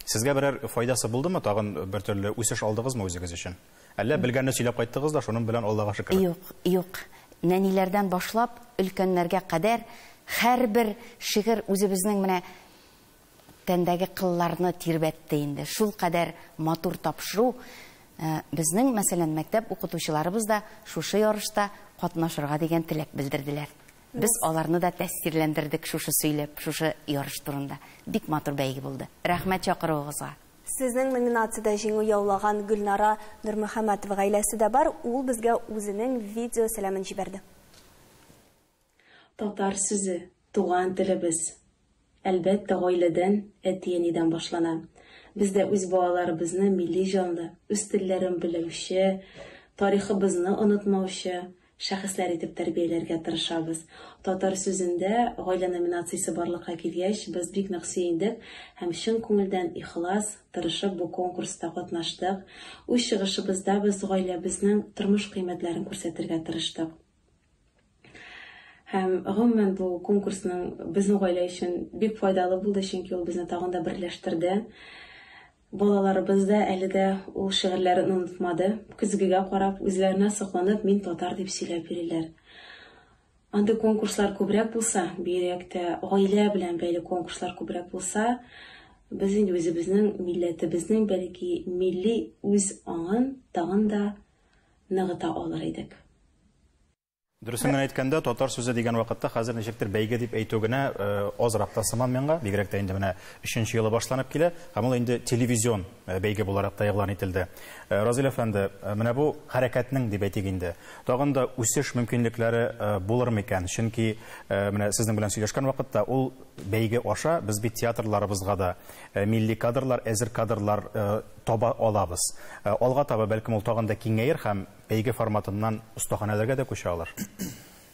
Сезгә берәр файдасы булдымы? Тагын бер төрле үсеш алдыгызмы үзегез өчен? Әллә белгәнне сөйләп кайттыгыз да, шуның белән Аллага шөкер. Юк, юк. Нәниләрдән башлап өлкәннәргә кадәр һәрбер шигырь үзебезнең менә тәндәге кылларны тирбәтте инде. Шул кадәр матур тапшыру. Безнең, мәсәлән, мәктәп укытучыларыбыз да шушы ярышта катнашырга дигән теләк белдерделәр. Без аларны да тәэсирләндердек шушы сөйләп, шушы ярыш турында. Бик матур бәйге булды. Рәхмәт чакыруыгызга. Сезнең номинациядә җиңү яулаган Гөлнара Нурмөхәммәтова гаиләсе дә бар. Ул безгә үзенең видео сәламен җибәрде. Татар сүзе, туган телебез. Әлбәттә, гаиләдән, әти-әнидән башлана. Без дә үз балаларыбызны милли җанлы, үз телләрен белүче, тарихыбызны онытмаучы шәхесләр итеп тәрбияләргә тырышабыз. Татар сүзендә гаилә номинациясе барлыкка килгәч, без бик нык сөендек һәм чын күңелдән ихлас, тырышып бу конкурста катнаштык. Үз чыгышыбызда без гаиләбезнең тормыш кыйммәтләрен күрсәтергә тырыштык. Һәм гомумән бу конкурсның безнең гаилә өчен бик файдалы булды, чөнки ул безне тагын да берләштерде. Балаларыбыз да әле дә ул шигырьләрен онытмады. Көзгегә карап, үзләренә сокланып, мин татар дип сөйләп йөриләр. Андый конкурслар күбрәк булса, бигрәк тә гаилә белән бәйле конкурслар күбрәк булса, без инде үзебезнең милләтебезнең бәлки милли үз аңын тагын да ныгыта алыр идек. Дөресен генә әйткәндә, татар сүзе дигән вакытта хәзер ничектер бәйге дип әйтү генә азрак та сыман миңа, бигрәк тә инде менә 3нче елы башланып килә, һәм ул инде телевизион бәйге буларак та игълан ителде. Разил әфәнде, менә бу хәрәкәтнең дип әйтик инде, тагын да үсеш мөмкинлекләре булыр микән? Чөнки менә сезнең белән сөйләшкән вакытта ул бәйге аша без бит театрларыбызга да милли кадрлар, әзер кадрлар таба алабыз. Алга таба бәлкем ул тагын да киңәер һәм бәйге форматыннан остаханәләргә дә күчә алыр.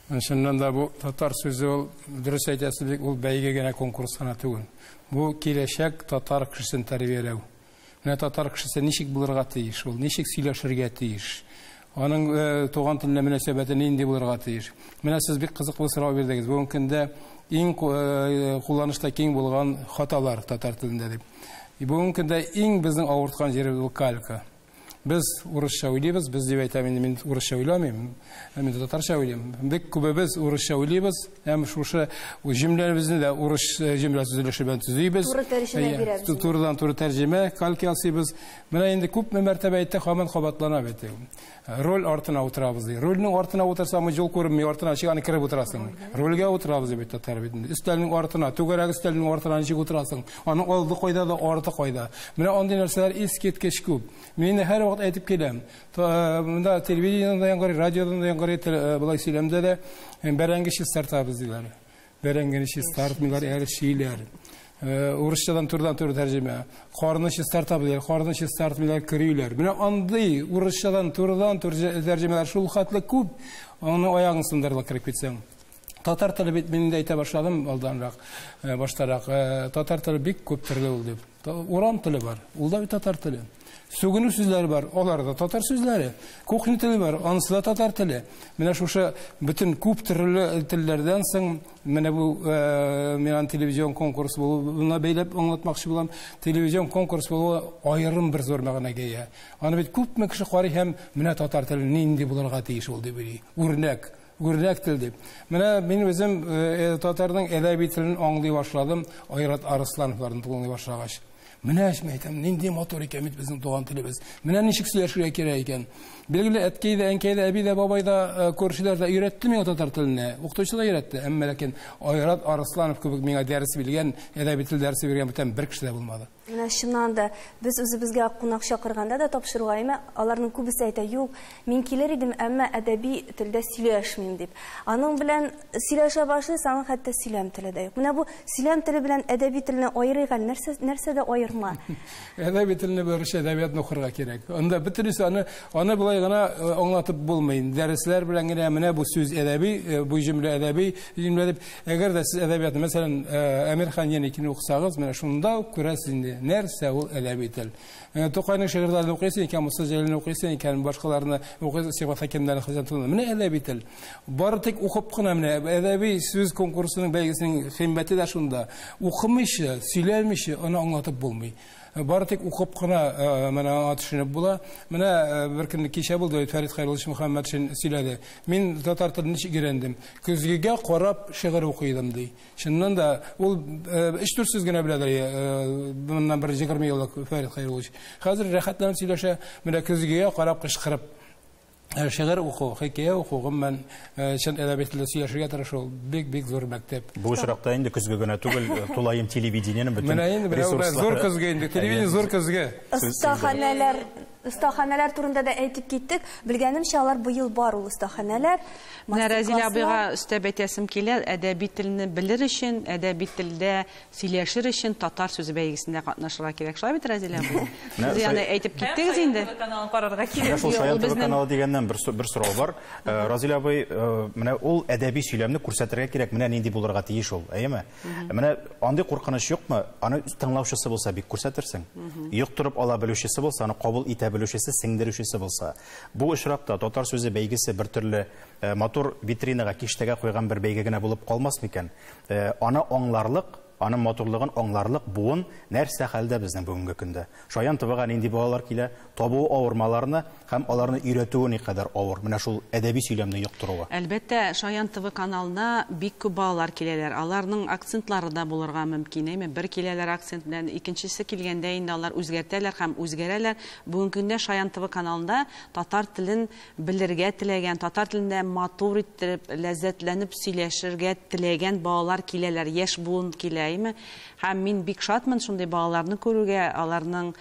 Чыннан да бу татар сүзе ул, дөрес әйтәсез бик, ул бәйге генә конкурс кына түгел. Бу киләчәк татар кешесен тәрбияләү. Менә татар кешесе ничек булырга тиеш, ул ничек сөйләшергә тиеш. Аның туган теленә мөнәсәбәте нинди булырга тиеш. Менә сез бик кызыклы сорау бирдегез. Бүгенге көндә иң кулланышта киң булган хаталар татар телендә дип. Бүгенге көндә иң безнең авырткан җиребез ул калька. Без урысча уйлыйбыз, без дип әйтәм инде, мин урысча уйламыйм, мин татарча уйлыйм. Бик күбебез урысча уйлыйбыз, һәм шушы җөмләләребезне дә урыс җөмлә төзелеше белән төзибез. Туры тәрҗемә бирәбез. Турыдан туры тәрҗемә, калька ясыйбыз. Менә инде күпме мәртәбә әйттек, һаман кабатлана бит. Роль артына утырабыз ди. Рольнең артына утырсаң, юл күренми, артына чыгып аны кереп утырасың. Рольгә утырабыз дип әйтә татар бит инде. Өстәлнең артына, түгәрәк өстәлнең артына ничек утырасың? Аның алды кайда да, арты кайда. Менә андый нәрсәләр искиткеч күп. Мин һәр вакыт әйтеп киләм. Монда телевидениедән дә яңгырый, радиодан да яңгырый, болай сөйләмдә дә бәрәңге чистартабыз диләр. Бәрәңгене чистартмыйлар, әрчиләр. Урысчадан турыдан-туры тәрҗемә. Карны чистартабыз диләр, карны чистартмыйлар, көриләр. Менә андый урысчадан турыдан-туры тәрҗемәләр шул хәтле күп, аны аягың сындырырлык кереп китсәң. Татар теле бит мин инде әйтә башладым алданрак, баштарак. Татар теле бик күп төрле ул дип. Урам теле бар, ул да бит татар теле. Сүгенү сүзләре бар, алар да татар сүзләре. Кухня теле бар, анысы да татар теле. Менә шушы бөтен күп төрле телләрдән соң, менә бу миңа телевизион конкурс булуына бәйләп аңлатмакчы булам. Телевизион конкурс булуы аерым бер зур мәгънәгә ия. Аны бит күпме кеше карый һәм менә татар теле нинди булырга тиеш ул дип уйлый. Үрнәк. Үрнәк тел дип. Менә мин үзем татарның әдәби телен аңлый башладым, Айрат Арыслановларны тыңлый башлагач. Менә мин әйтәм, нинди матур икән бит безнең туган телебез. Менә ничек сөйләшергә кирәк икән. Билгеле, әткәй дә, әнкәй дә, әби дә, бабай да, күршеләр дә өйрәтте миңа татар теленә. Укытучы да өйрәтте. Әмма ләкин Айрат Арысланов кебек миңа дәрес биргән, әдәби тел дәресе биргән бүтән бер кеше дә булмады. Менә чыннан да без үзебезгә кунак чакырганда да тапшыруга, әмма аларның күбесе әйтә, юк, мин килер идем, әмма әдәби телдә сөйләшмим дип. Аның белән сөйләшә башлыйсың, аның хәтта сөйләм теле дә юк. Менә бу сөйләм теле белән әдәби телне аерыйк әле, нәрсә, нәрсәдә аерма? Әдәби телне беренче әдәбиятны укырга кирәк. Анда бөтенесе аны болай гына аңлатып булмый. Дәресләр белән генә менә бу сүз әдәби, бу җөмлә әдәби җөмлә дип. Әгәр дә сез әдәбиятны, мәсәлән, Әмирхан Еникине укысагыз, менә шунда ук күрәсез инде нәрсә ул әдәби тел. Тукайның шигырьләрен укыйсың икән, Муса Җәлилне укыйсың икән, башкаларны укыйсың, Сибгат Хәкимнәрне, Хәсән Туфанны. Менә әдәби тел. Бары тик укып кына менә әдәби сүз конкурсының бәйгесенең кыйммәте дә шунда. Укымыйча, сөйләмичә аны аңлатып булмый. Бары тик укып кына менә аңа төшенеп була. Менә бер көнне кичә булды, Фәрит Хәйруллович Мөхәммәтшин сөйләде. Мин татар телен ничек өйрәндем? Көзгегә карап шигырь укыйдым ди. Чыннан да ул өч-дүрт сүз генә беләдер, моннан бер 20 еллык Фәрит Хәйруллович. Хәзер рәхәтләнеп сөйләшә, менә көзгегә карап кычкырып шигырь уку, хикәя уку, гомумән, чын әдәби телдә сөйләшергә тырышу бик-бик зур мәктәп. Бу очракта инде көзге генә түгел, тулаем телевидениенең бөтен Менә инде менә ресурслары. зур көзге инде, телевидение зур көзге. Остаханәләр, остаханәләр турында да әйтеп киттек. Белгәнемчә, алар быел бар ул остаханәләр. Менә Рәзилә Мастер-класслар. абыйга өстәп әйтәсем килә, әдәби телне белер өчен, әдәби телдә сөйләшер өчен татар сүзе бәйгесендә катнашырга кирәк. Шулай бит, Рәзилә абый? Менә Сез аны әйтеп киттегез инде. Шаян каналын карарга кирәк. Менә шул Юк, Шаян ул ТВ безнең каналы дигәннән бер сорау бар. Разил абый, менә ул әдәби сөйләмне күрсәтергә кирәк, менә нинди булырга тиеш ул, әйеме? Менә андый куркыныч юкмы? Аны тыңлаучысы булса бик күрсәтерсең. Йоктырып ала белүчесе булса, аны кабул итә белүчесе, сеңдерүчесе булса. Бу очракта татар сүзе бәйгесе бер төрле матур витринага, киштәгә куйган бер бәйге генә булып калмас микән? Аны аңларлык, аның матурлыгын аңларлык буын нәрсә хәлдә безнең бүгенге көндә? Шаян ТВга нинди балалар килә, табуы авырмаларны һәм аларны өйрәтүе никадәр авыр. Менә шул әдәби сөйләмне йоктыруы. Әлбәттә, Шаян ТВ каналына бик күп балалар киләләр. Аларның акцентлары да булырга мөмкин, әйме? Бер киләләр акцент белән, икенчесе килгәндә инде алар үзгәртәләр һәм үзгәрәләр. Бүгенге көндә Шаян ТВ каналында татар телен белергә теләгән, татар телендә матур иттереп, ләззәтләнеп сөйләшергә теләгән балалар киләләр, яшь буын килә, әйме? Һәм мин бик шатмын шундый балаларны күрүгә, аларның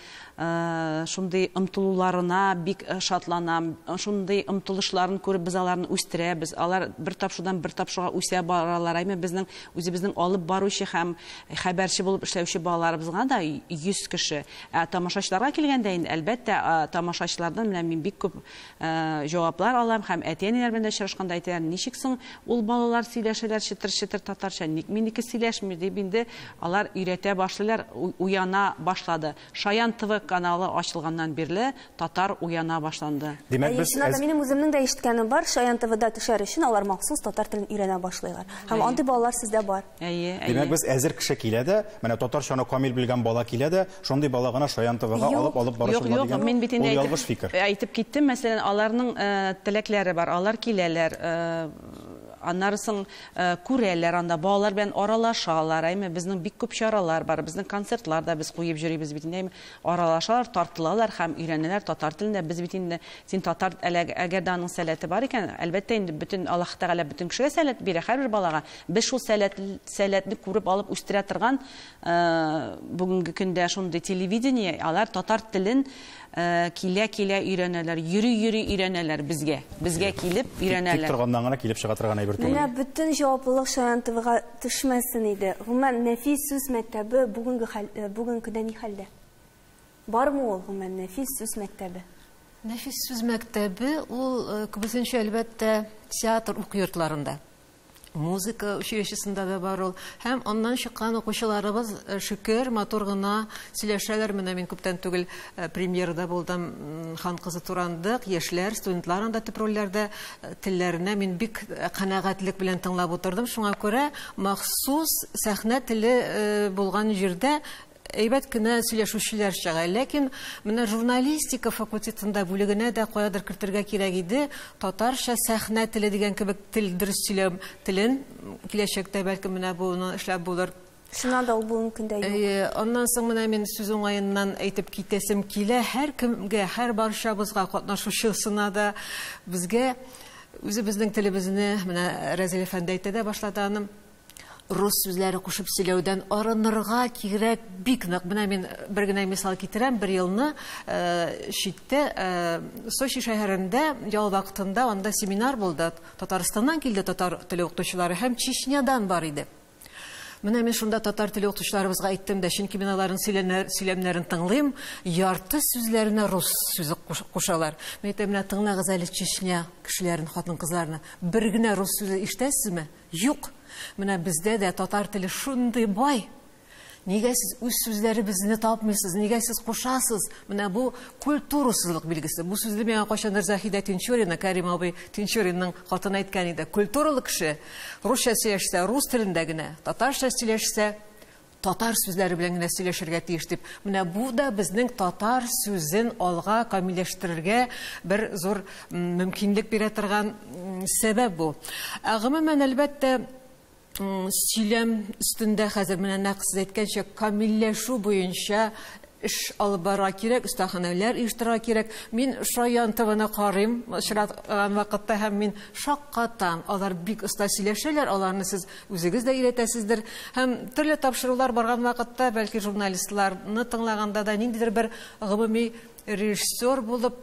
шундый омтылуларына бик шатланам. Шундый омтылышларын күреп без аларны үстерәбез. Алар бер тапшырудан бер тапшыруга үсә баралар. Әйме, безнең үзебезнең алып баручы һәм хәбәрче булып эшләүче балаларыбызга да 100 кеше. Ә тамашачыларга килгәндә инде, әлбәттә, тамашачылардан менә мин бик күп җаваплар алам һәм әти-әниләр белән дә очрашканда әйтәләр, ничек соң ул балалар сөйләшәләр чытыр-чытыр татарча, ник минеке сөйләшми дип инде алар өйрәтә башлыйлар, уяна башлады. Шаян ТВ каналы ачылганнан бирле татар уяна башланды. Димәк, Әйе, без чыннан да әз- минем үземнең дә ишеткәнем бар, Шаян ТВда төшәр өчен алар махсус татар телен өйрәнә башлыйлар. Һәм андый балалар сездә бар. Әйе, әйе. Димәк, без әзер кеше килә дә, менә татарчаны камил белгән бала килә дә, шундый бала гына Шаян ТВга Юк. алып барышы Юк, була юк, дигән мин бит инде ул ялгыш фикер. әйтеп киттем, мәсәлән, аларның теләкләре бар, алар киләләр, аннары соң күрәләр анда, балалар белән аралашалар, әйме, безнең бик күп чаралар бар, безнең концертлар да без куеп йөрибез бит инде, әйме, аралашалар, тартылалар һәм өйрәнәләр татар телендә. Без бит инде син татар, әле, әгәр дә аның сәләте бар икән, әлбәттә инде бөтен Аллаһ Тәгалә бөтен кешегә сәләт бирә, һәрбер балага. Без шул сәләтне күреп алып үстерә торган бүгенге көндә шундый телевидение, алар татар телен килә-килә өйрәнәләр, йөри-йөри өйрәнәләр безгә. Безгә килеп Тик өйрәнәләр. торганнан гына килеп чыга торган әйбер түгел. Менә бөтен җаваплылык Шаян ТВга төшмәсен иде. Гомумән, нәфис сүз мәктәбе бүгенге көндә ни хәлдә? Бармы ул гомумән нәфис сүз мәктәбе? Нәфис сүз мәктәбе ул күбесенчә әлбәттә театр уку йортларында. Музыка училищесында да бар ул. Һәм аннан чыккан укучыларыбыз, шөкер, матур гына сөйләшәләр. Менә мин күптән түгел премьерада булдым, Хан кызы Турандык, яшьләр, студентлар анда төп рольләрдә, телләренә мин бик канәгатьлек белән тыңлап утырдым. Шуңа күрә махсус сәхнә теле булган җирдә әйбәт кенә сөйләшүчеләр чыга. Ләкин менә журналистика факультетында бүлегенә дә каядыр кертергә кирәк иде. Татарча сәхнә теле дигән кебек тел, дөрес сөйләм телен киләчәктә бәлкем менә буны эшләп булыр. Шуннан да ул бүгенге көндә юк. Аннан соң менә мин сүз уңаеннан әйтеп китәсем килә, һәркемгә, һәр барчабызга, катнашучысына да безгә үзебезнең телебезне, менә Рәзил әфәнде әйтә дә башлады аның, рус сүзләре кушып сөйләүдән арынырга кирәк бик нык. Менә мин бер генә мисал китерәм. Бер елны читтә, Сочи шәһәрендә ял вакытында анда семинар булды. Татарстаннан килде татар теле укытучылары һәм Чечнядан бар иде. Менә мин шунда татар теле укытучыларыбызга әйттем дә, чөнки мин аларның сөйләмнәрен тыңлыйм, ярты сүзләренә рус сүзе кушалар. Мин әйтәм, менә тыңлагыз әле Чечня кешеләрен, хатын-кызларны. Бер генә рус сүзе ишетәсезме? Юк. Менә бездә дә татар теле шундый бай. Нигә сез үз сүзләребезне тапмыйсыз, нигә сез кушасыз? Менә бу культурасызлык билгесе. Бу сүзне миңа кайчандыр Заһидә Тинчурина, Кәрим абый Тинчуринның хатыны әйткән иде. Культуралы кеше русча сөйләшсә, рус телендә генә, татарча сөйләшсә, татар сүзләре белән генә сөйләшергә тиеш дип. Менә бу да безнең татар сүзен алга камилләштерергә бер зур мөмкинлек бирә торган сәбәп бу. Ә гомумән, әлбәттә, сөйләм өстендә хәзер менә нәкъ сез әйткәнчә камилләшү буенча эш алып барырга кирәк, остаханәләр оештырырга кирәк. Мин Шаян ТВ-ны карыйм очраган вакытта һәм мин шаккатам. Алар бик оста сөйләшәләр, аларны сез үзегез дә өйрәтәсездер. Һәм төрле тапшырулар барган вакытта, бәлки журналистларны тыңлаганда да ниндидер бер гомуми режиссер булып,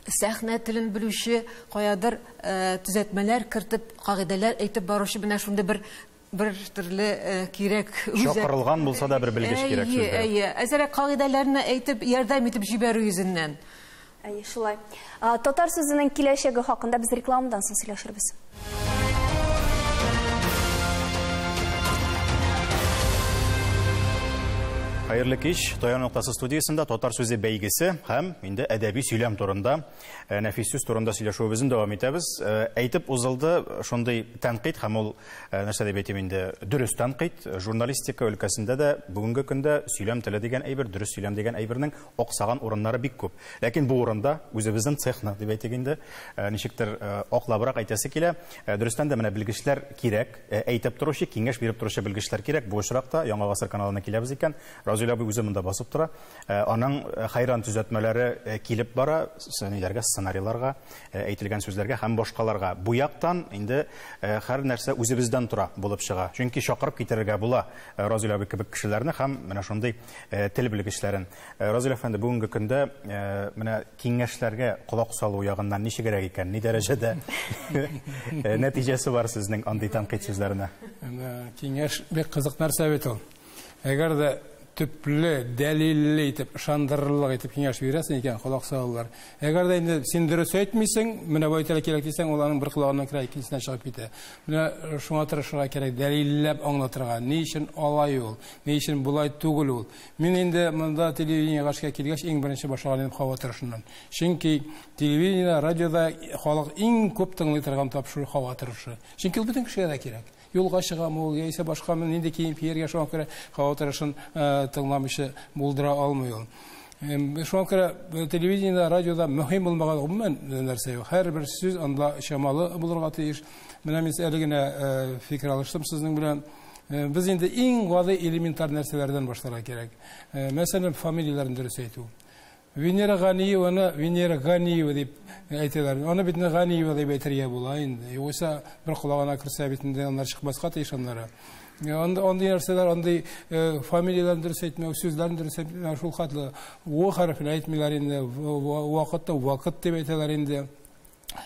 сәхнә телен белүче, каядыр төзәтмәләр кертеп, кагыйдәләр әйтеп баручы менә шундый бер төрле кирәк. Чакырылган булса да бер белгеч кирәк сүздә. Әйе, әзерәк кагыйдәләрне әйтеп, ярдәм итеп җибәрү йөзеннән. Әйе, шулай. Татар сүзенең киләчәге хакында без рекламадан соң сөйләшербез. Хәерле кич. Таяну ноктасы студиясендә татар сүзе бәйгесе һәм инде әдәби сөйләм турында, нәфис сүз турында сөйләшүебезне дәвам итәбез. Әйтеп узылды шундый тәнкыйть һәм ул, нәрсә дип әйтим инде, дөрес тәнкыйть. Журналистика өлкәсендә дә бүгенге көндә сөйләм теле дигән әйбер, дөрес сөйләм дигән әйбернең аксаган урыннары бик күп. Ләкин бу урында үзебезнең цехны дип әйтик инде, ничектер аклабрак әйтәсе килә. Дөрестән дә менә белгечләр кирәк, әйтеп торучы, киңәш биреп торучы белгечләр кирәк. Бу очракта Яңа гасыр каналына киләбез икән. Разил абый үзе монда басып тора. Аның хайран төзәтмәләре килеп бара, ниләргә, сценарийларга, әйтелгән сүзләргә һәм башкаларга. Бу яктан инде һәр нәрсә үзебездән тора булып чыга. Чөнки чакырып китерергә була Разил абый кебек кешеләрне һәм менә шундый тел белгечләрен. Разил әфәнде, бүгенге көндә менә киңәшләргә колак салу ягыннан ничегрәк икән, ни дәрәҗәдә нәтиҗәсе бар сезнең андый тәнкыйть сүзләренә? Киңәш бик кызык нәрсә бит ул. Әгәр дә төпле, дәлилле итеп, ышандырырлык итеп киңәш бирәсең икән, колак салалар. Әгәр дә инде син дөрес әйтмисең, менә бу әйтергә кирәк дисәң, ул аның бер колагыннан керә, икенчесеннән чыгып китә. Менә шуңа тырышырга кирәк, дәлилләп аңлатырга. Ни өчен алай ул, ни өчен болай түгел ул. Мин инде монда телевидениегә эшкә килгәч, иң беренче башлаган идем һава торышыннан. Чөнки телевидениедә, радиода халык иң күп тыңлый торган тапшыру һава торышы. Чөнки ул бөтен кешегә дә кирәк. Юлга чыгамы ул, яисә башкамы, нинди кием кияргә, шуңа күрә һава торышын тыңламыйча булдыра алмый ул. Шуңа күрә телевидениедә, радиода мөһим булмаган гомумән нәрсә юк. Һәрбер сүз анда чамалы булырга тиеш. Менә мин әле генә фикер алыштым сезнең белән. Без инде иң гади элементар нәрсәләрдән башларга кирәк. Мәсәлән, фамилияләрен дөрес әйтү. Венера Ганиеваны Венера Ганиева дип әйтәләр. Аны бит Ганиева дип әйтергә була инде. Югыйсә бер колагына керсә бит инде аннар чыкмаска тиеш аннары. Андый нәрсәләр, андый фамилияләрен дөрес әйтмәү, сүзләрен дөрес әйтмәү шул хәтле. О хәрефен әйтмиләр инде, вакытта вакыт дип әйтәләр инде.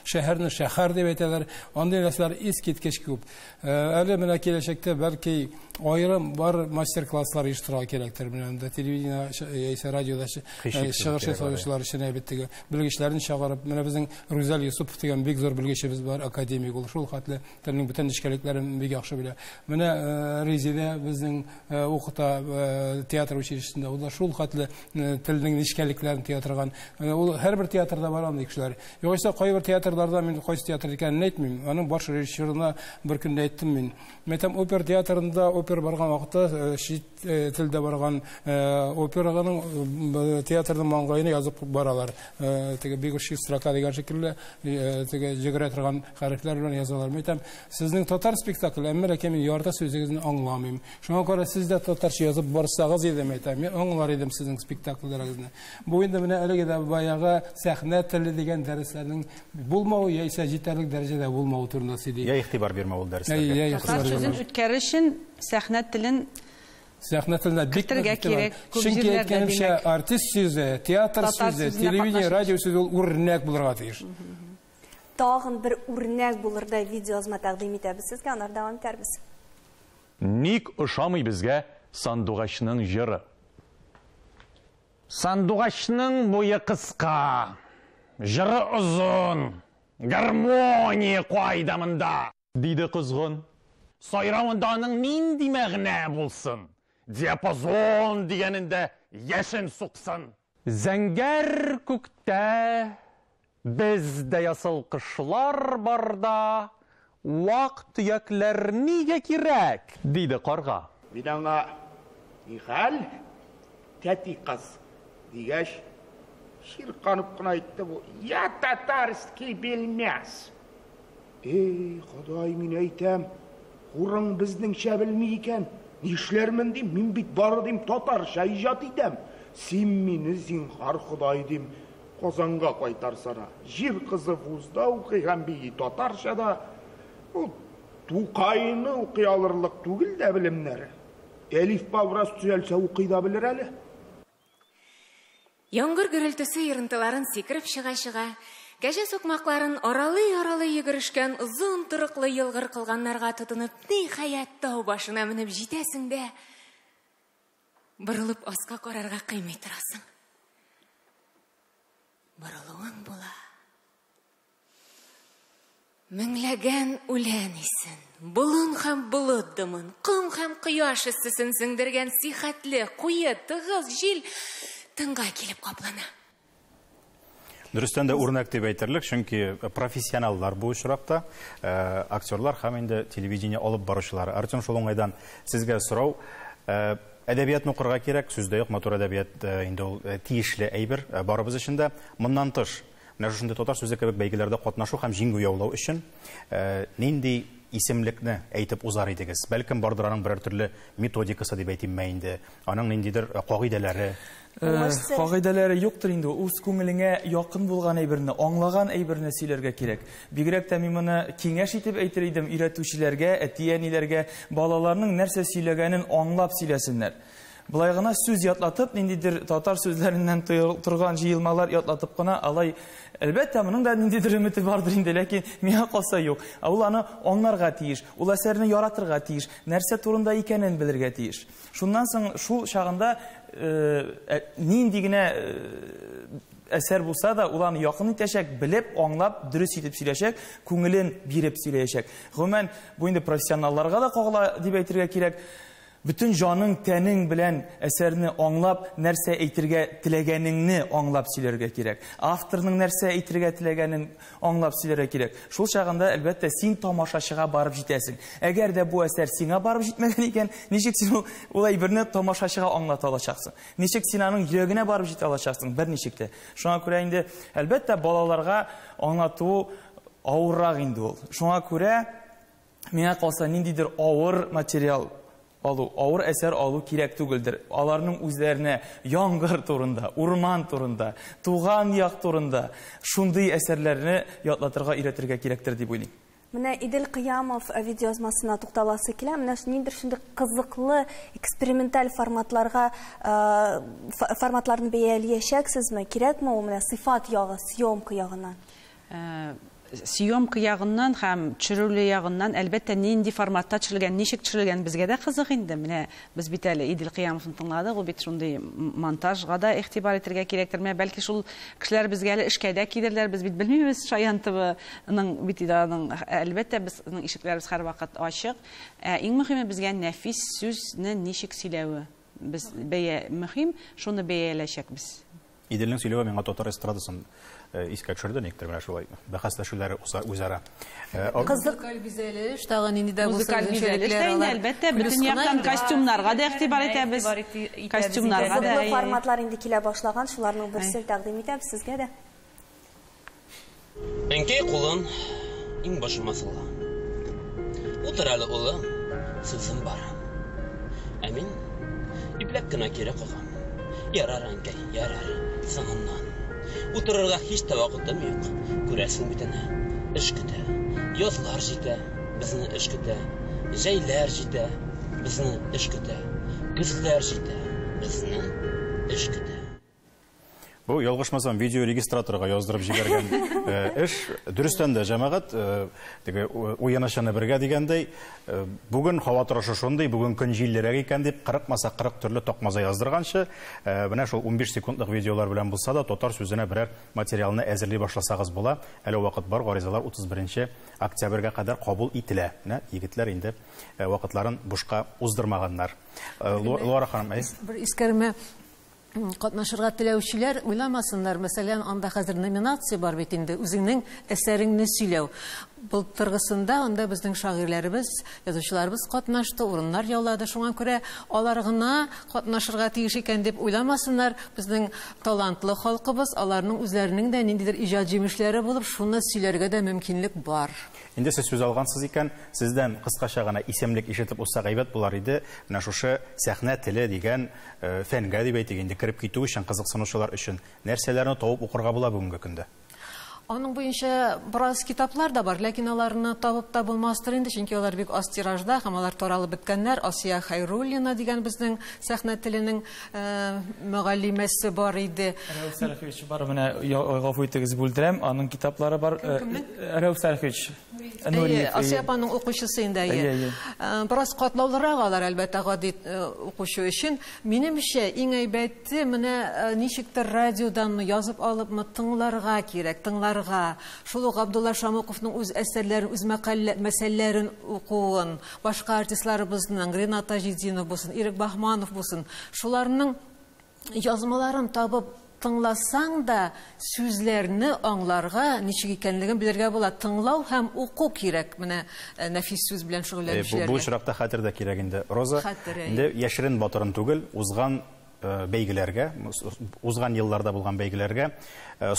Шәһәрне шәһәр дип әйтәләр. Андый нәрсәләр искиткеч күп. Әле менә киләчәктә бәлки аерым бар мастер-класслар оештырырга кирәктер. Менә анда телевидение яисә радиода чыгыш ясаучылар өчен әлбәттә белгечләрне чыгарып, менә безнең Рүзәл Юсупов дигән бик зур белгечебез бар, академик ул, шул хәтле телнең бөтен нечкәлекләрен бик яхшы белә. Менә Резидә безнең укыта театр училищесында, ул да шул хәтле телнең нечкәлекләрен тоя торган. Ул һәрбер театрда бар андый кешеләр. Югыйсә кайбер театрларда мин кайсы театр икәнен әйтмим, аның баш режиссерына бер көндә әйттем мин. Мин әйтәм, опера театрында опера барган вакытта чит телдә барган операның театрның маңгаена язып баралар. Теге бегущий строка дигән шикелле, теге йөгерә торган хәрефләр белән язалар. Мин әйтәм, сезнең татар спектакле, әмма ләкин мин ярты сүзегезне аңламыйм. Шуңа күрә сез дә татарча язып барсагыз иде, мин әйтәм, мин аңлар идем сезнең спектакльләрегезне. Бу инде менә әлеге дә баягы сәхнә теле дигән дәресләрнең булмавы яисә җитәрлек дәрәҗәдә булмавы турында сөйли. Я игътибар бирмәү ул дәресләргә. Татар сүзен үткәрер өчен сәхнә телен Сәхнә теленә бик кертергә кирәк. Күп Чөнки җирләрдә, әйткәнемчә, димәк. артист сүзе, театр Татар сүзе, сүзенә телевидение, катнашучы. радио сүзе ул үрнәк булырга тиеш. Тагын бер үрнәк булырдай видеоязма тәкъдим итәбез сезгә, аннары дәвам итәрбез. Ник ошамый безгә сандугачның җыры? Сандугачның буе кыска, җыры озын, гармония кайда монда? Диде козгын. Сайравында аның нинди мәгънә булсын? Диапазон дигәнендә яшен суксын. Зәңгәр күктә бездә ясыл кошлар барда, вак төякләр нигә кирәк? Диде карга. Мин аңа нихәл, тәти кыз дигәч, чирканып кына әйтте бу. Я татарский белмәс. Эй, Ходай, мин әйтәм, хурың безнеңчә белми икән. Нишләрмен дим, мин бит бары дим, татарча иҗат итәм. Син мине зинһар Ходай дим, Казанга кайтарсана. Җир кызы вузда укый һәм бии татарча да. Ул Тукайны укый алырлык түгел дә белемнәре. Әлифба бераз төзәлсә укый да белер әле. Яңгыр гөрелтесе ерынтыларын сикереп чыга-чыга, кәҗә сукмакларын аралый-аралый йөгерешкән озын торыклы елгыр кылганнарга тотынып, ниһаять тау башына менеп җитәсең дә, борылып аска карарга кыймый торасың. Борылуың була. Меңләгән үлән исен, болын һәм болыт дымын, ком һәм кояш эссесен сеңдергән сихәтле, куе, тыгыз җил тынга килеп каплана. Дөрестән дә үрнәк дип әйтерлек, чөнки профессионаллар бу очракта, актерлар һәм инде телевидение алып баручылар. Артем, шул уңайдан сезгә сорау, әдәбиятны укырга кирәк, сүз дә юк, матур әдәбият инде ул тиешле әйбер барыбыз өчен дә. Моннан тыш, менә шушындый татар сүзе кебек бәйгеләрдә катнашу һәм җиңү яулау өчен нинди исемлекне әйтеп узар идегез? Бәлкем бардыр аның берәр төрле методикасы дип әйтимме инде, аның ниндидер кагыйдәләре? Кагыйдәләре юктыр инде. Үз күңелеңә якын булган әйберне, аңлаган әйберне сөйләргә кирәк. Бигрәк тә мин моны киңәш итеп әйтер идем өйрәтүчеләргә, әти-әниләргә, балаларның нәрсә сөйләгәнен аңлап сөйләсеннәр. Былай гына сүз ятлатып, ниндидер татар сүзләреннән торган җыелмалар ятлатып кына алай, әлбәттә, моның да ниндидер өмете бардыр инде, ләкин миңа калса юк. Ә ул аны аңларга тиеш, ул әсәрне яратырга тиеш, нәрсә турында икәнен белергә тиеш. Шуннан соң шул чагында нинди генә әсәр булса да, ул аны якын итәчәк, белеп, аңлап, дөрес итеп сөйләшәк, күңелен биреп сөйләячәк. Гомумән, бу инде профессионалларга да кагыла дип әйтергә кирәк. Бүтән җаның, тәнең белән әсәрне аңлап, нәрсә әйтергә теләгәнеңне аңлап сөйләргә кирәк. Авторның нәрсә әйтергә теләгәнен аңлап сөйләргә кирәк. Шул чагында, әлбәттә, син тамашачыга барып җитәсең. Әгәр дә бу әсәр сиңа барып җитмәгән икән, ничек син ул әйберне тамашачыга аңлата алачаксың? Ничек син аның йөрәгенә барып җитә алачаксың? Берничек тә. Шуңа күрә инде, әлбәттә, балаларга аңлату авыррак инде ул. Шуңа күрә миңа калса ниндидер авыр материал алу, авыр әсәр алу кирәк түгелдер. Аларның үзләренә яңгыр турында, урман турында, туган як турында шундый әсәрләрне ятлатырга, өйрәтергә кирәктер дип уйлыйм. Менә Идел Кыямов видеоязмасына тукталасы килә. Менә ниндидер шундый кызыклы эксперименталь форматларны бәяләячәксезме? Кирәкме ул менә сыйфат ягы, съемка ягыннан? Съемка ягыннан һәм төшерүле ягыннан, әлбәттә, нинди форматта төшерелгән, ничек төшерелгән безгә дә кызык инде. Менә без бит әле Идел Кыямовны тыңладык, ул бит шундый монтажга да игътибар итәргә кирәктер. Менә бәлки шул кешеләр безгә әле эшкә дә килерләр, без бит белмибез Шаян ТВның бит инде аның, әлбәттә, безнең ишекләребез һәрвакыт ачык. Ә иң мөһиме безгә нәфис сүзне ничек сөйләве. Без бәя мөһим, шуны бәяләчәкбез. Иделнең сөйләве миңа татар эстрадасын искә төшерде, никтер менә шулай бәхәсләшүләре үзара. Музыкаль бизәлеш, тагы нинди дә булса Музыкаль бизәлеш тә инде, әлбәттә, бөтен яктан костюмнарга да игътибар итәбез. Костюмнарга да. Кызыклы форматлар инде килә башлаган, шуларның берсен тәкъдим итәбез сезгә дә. Әнкәй кулын иңбашыма сала. Утыр әле, улым, сүзем бар. Ә мин ипләп кенә кире кагам. Ярар, әнкәй, ярар, соңыннан. Утырырга һич тә вакытым юк. Күрәсең бит әнә, эш көтә. Язлар җитә, безне эш көтә. Җәйләр җитә, безне эш көтә. Көзләр җитә, безне эш көтә. Бу, ялгышмасам, видеорегистраторга яздырып җибәргән эш. Дөрестән дә, җәмәгать, теге уены-чыны бергә дигәндәй, бүген һава торышы шундый, бүген көн җиллерәк икән дип, кырыкмаса кырык төрле такмаза яздырганчы, менә шул 15 секундлык видеолар белән булса да, татар сүзенә берәр материалны әзерли башласагыз була. Әле вакыт бар, гаризалар 31 октябрьгә кадәр кабул ителә. Менә егетләр инде вакытларын бушка уздырмаганнар. Луара ханым, әй. Бер искәрмә. Катнашырга теләүчеләр уйламасыннар, мәсәлән, анда хәзер номинация бар бит инде, үзеңнең әсәреңне сөйләү. Былтыргысында анда безнең шагыйрьләребез, язучыларыбыз катнашты, урыннар яулады. Шуңа күрә алар гына катнашырга тиеш икән дип уйламасыннар. Безнең талантлы халкыбыз, аларның үзләренең дә ниндидер иҗат җимешләре булып, шуны сөйләргә дә мөмкинлек бар. Инде сез сүз алгансыз икән, сездән кыскача гына исемлек ишетеп узсак әйбәт булар иде. Менә шушы сәхнә теле дигән фәнгә дип әйтик инде, кереп китү өчен, кызыксынучылар өчен нәрсәләрне табып укырга була бүгенге көндә? Аның буенча бераз китаплар да бар, ләкин аларны табып та булмастыр инде, чөнки алар бик аз тиражда һәм алар таралып беткәннәр. Асия Хайруллина дигән безнең сәхнә теленең мөгаллимәсе бар иде. Рәүф Сәлахович бар, менә гафу итегез, бүлдерәм, аның китаплары бар. Рәүф Сәлахович Нуриев. Асия апаның укучысы инде, әйе. Бераз катлаулырак алар, әлбәттә, гади укучы өчен. Минемчә, иң әйбәте менә ничектер радиодан язып алыпмы тыңларга кирәк, тыңларга. Шул ук Абдулла Шамуковның үз әсәрләрен, үз мәсьәләләрен укуын, башка артистларыбызның, Ренат Таҗетдинов булсын, Ирек Баһманов булсын, шуларның язмаларын табып тыңласаң да сүзләрне аңларга, ничек икәнлеген белергә була. Тыңлау һәм уку кирәк, менә нәфис сүз белән шөгыльләнүчеләргә. Бу очракта хәтер дә кирәк инде, Роза. Инде яшерен батырын түгел, узган бәйгеләргә, узган елларда булган бәйгеләргә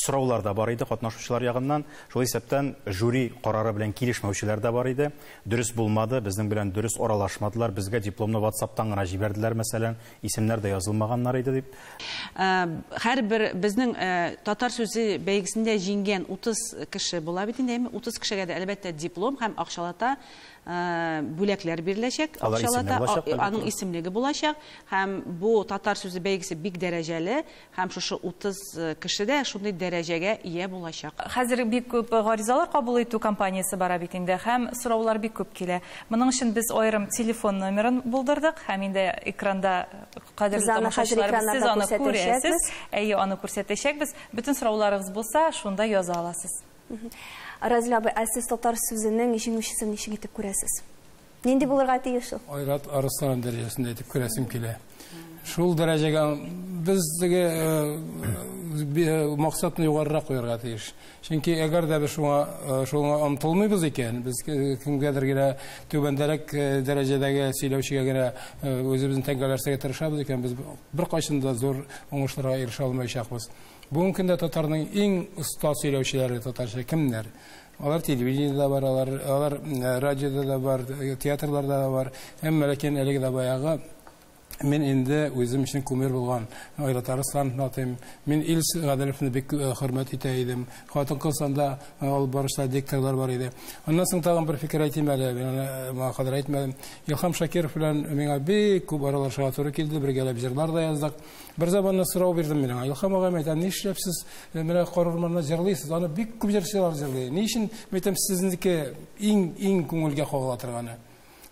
сораулар да бар иде катнашучылар ягыннан. Шул исәптән жюри карары белән килешмәүчеләр дә бар иде. Дөрес булмады, безнең белән дөрес аралашмадылар, безгә дипломны WhatsApp-тан гына җибәрделәр, мәсәлән, исемнәр дә язылмаганнар иде дип. Һәрбер безнең татар сүзе бәйгесендә җиңгән 30 кеше була бит инде, әйме? 30 кешегә дә әлбәттә диплом һәм акчалата бүләкләр биреләчәк. Акчалата аның исемлеге булачак. Һәм бу татар сүзе бәйгесе бик дәрәҗәле, һәм шушы 30 кеше дә шундый дәрәҗәгә ия булачак. Хәзер бик күп гаризалар кабул итү кампаниясе бара бит инде, һәм сораулар бик күп килә. Моның өчен без аерым телефон номерын булдырдык, һәм инде экранда кадерле тамашачыларыбыз, сез аны күрәсез. Әйе, аны күрсәтәчәкбез. Бөтен сорауларыгыз булса, шунда яза аласыз. Разил абый, ә сез татар сүзенең җиңүчесен ничек итеп күрәсез? Нинди булырга тиеш ул? Айрат Арыслан дәрәҗәсендә итеп күрәсем килә. Шул дәрәҗәгә без теге максатны югарырак куярга тиеш. Чөнки әгәр дә без шуңа омтылмыйбыз икән, без кемгәдер генә түбәндәрәк дәрәҗәдәге сөйләүчегә генә үзебезне тәңгәлләрсәгә тырышабыз икән, без беркайчан да зур уңышларга ирешә алмаячакбыз. Бүгенге көндә татарның иң оста сөйләүчеләре татарча кемнәр? Алар телевидениедә бар, алар радиода да бар, театрларда да бар. Әмма ләкин әлеге дә баягы Мин инде үзем өчен кумир булган Айрат Арыслановны атыйм. Мин Илс Гаделевны бик хөрмәт итә идем. Хатын-кыз анда алып баручылар, дикторлар бар иде. Аннан соң тагын бер фикер әйтим әле, мин аны моңа кадәр әйтмәдем. Илһам Шакиров белән миңа бик күп аралашырга туры килде, бергәләп җырлар да яздык. Бер заманны сорау бирдем мин аңа. Илһам агай, әйтәм, нишләп сез менә Кар урманында җырлыйсыз? Аны бик күп җырчылар җырлый. Ни өчен, әйтәм, сезнеке иң-иң күңелгә кагыла торганы?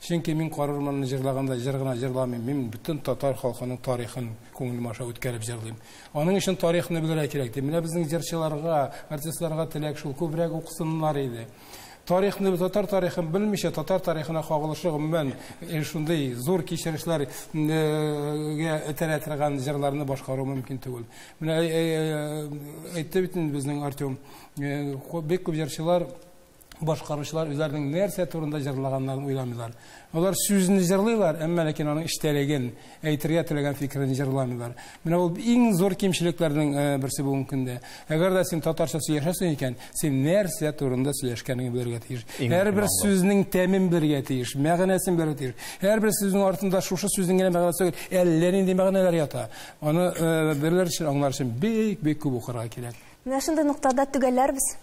Чөнки мин Кар урманны җырлаганда җыр гына җырламыйм, мин бөтен татар халкының тарихын күңелем аша үткәреп җырлыйм. Аның өчен тарихны белергә кирәк, ди. Менә безнең җырчыларга, артистларга теләк шул, күбрәк укысыннар иде. Тарихны, татар тарихын белмичә, татар тарихына кагылышлы гомумән шундый зур кичерешләргә этәрә торган җырларны башкару мөмкин түгел. Менә әйтте бит инде безнең Артем, бик күп җырчылар, башкаручылар үзләренең нәрсә турында җырлаганнарын уйламыйлар. Алар сүзне җырлыйлар, әмма ләкин аның эчтәлеген, әйтергә теләгән фикерен җырламыйлар. Менә ул иң зур кимчелекләрнең берсе бүгенге көндә. Әгәр дә син татарча сөйләшәсең икән, син нәрсә турында сөйләшкәнеңне белергә тиеш. Һәрбер сүзнең тәмен белергә тиеш, мәгънәсен белергә тиеш. Һәрбер сүзнең артында шушы сүзнең генә мәгънәсе түгел, әллә нинди мәгънәләр ята. Аны белер өчен, аңлар өчен бик-бик күп укырга кирәк. Менә шундый ноктада төгәлләрбез.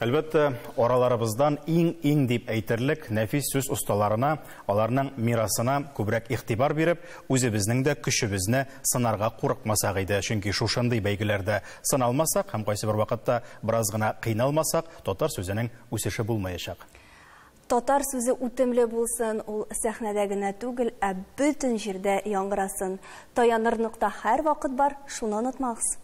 Әлбәттә, араларыбыздан иң-иң дип әйтерлек нәфис сүз осталарына, аларның мирасына күбрәк игътибар биреп, үзебезнең дә көчебезне сынарга курыкмасак иде. Чөнки шушындый бәйгеләрдә сыналмасак һәм кайсы бер вакытта бераз гына кыйналмасак, татар сүзенең үсеше булмаячак. Татар сүзе үтемле булсын, ул сәхнәдә генә түгел, ә бөтен җирдә яңгырасын. Таяныр нокта һәр вакыт бар, шуны онытмагыз.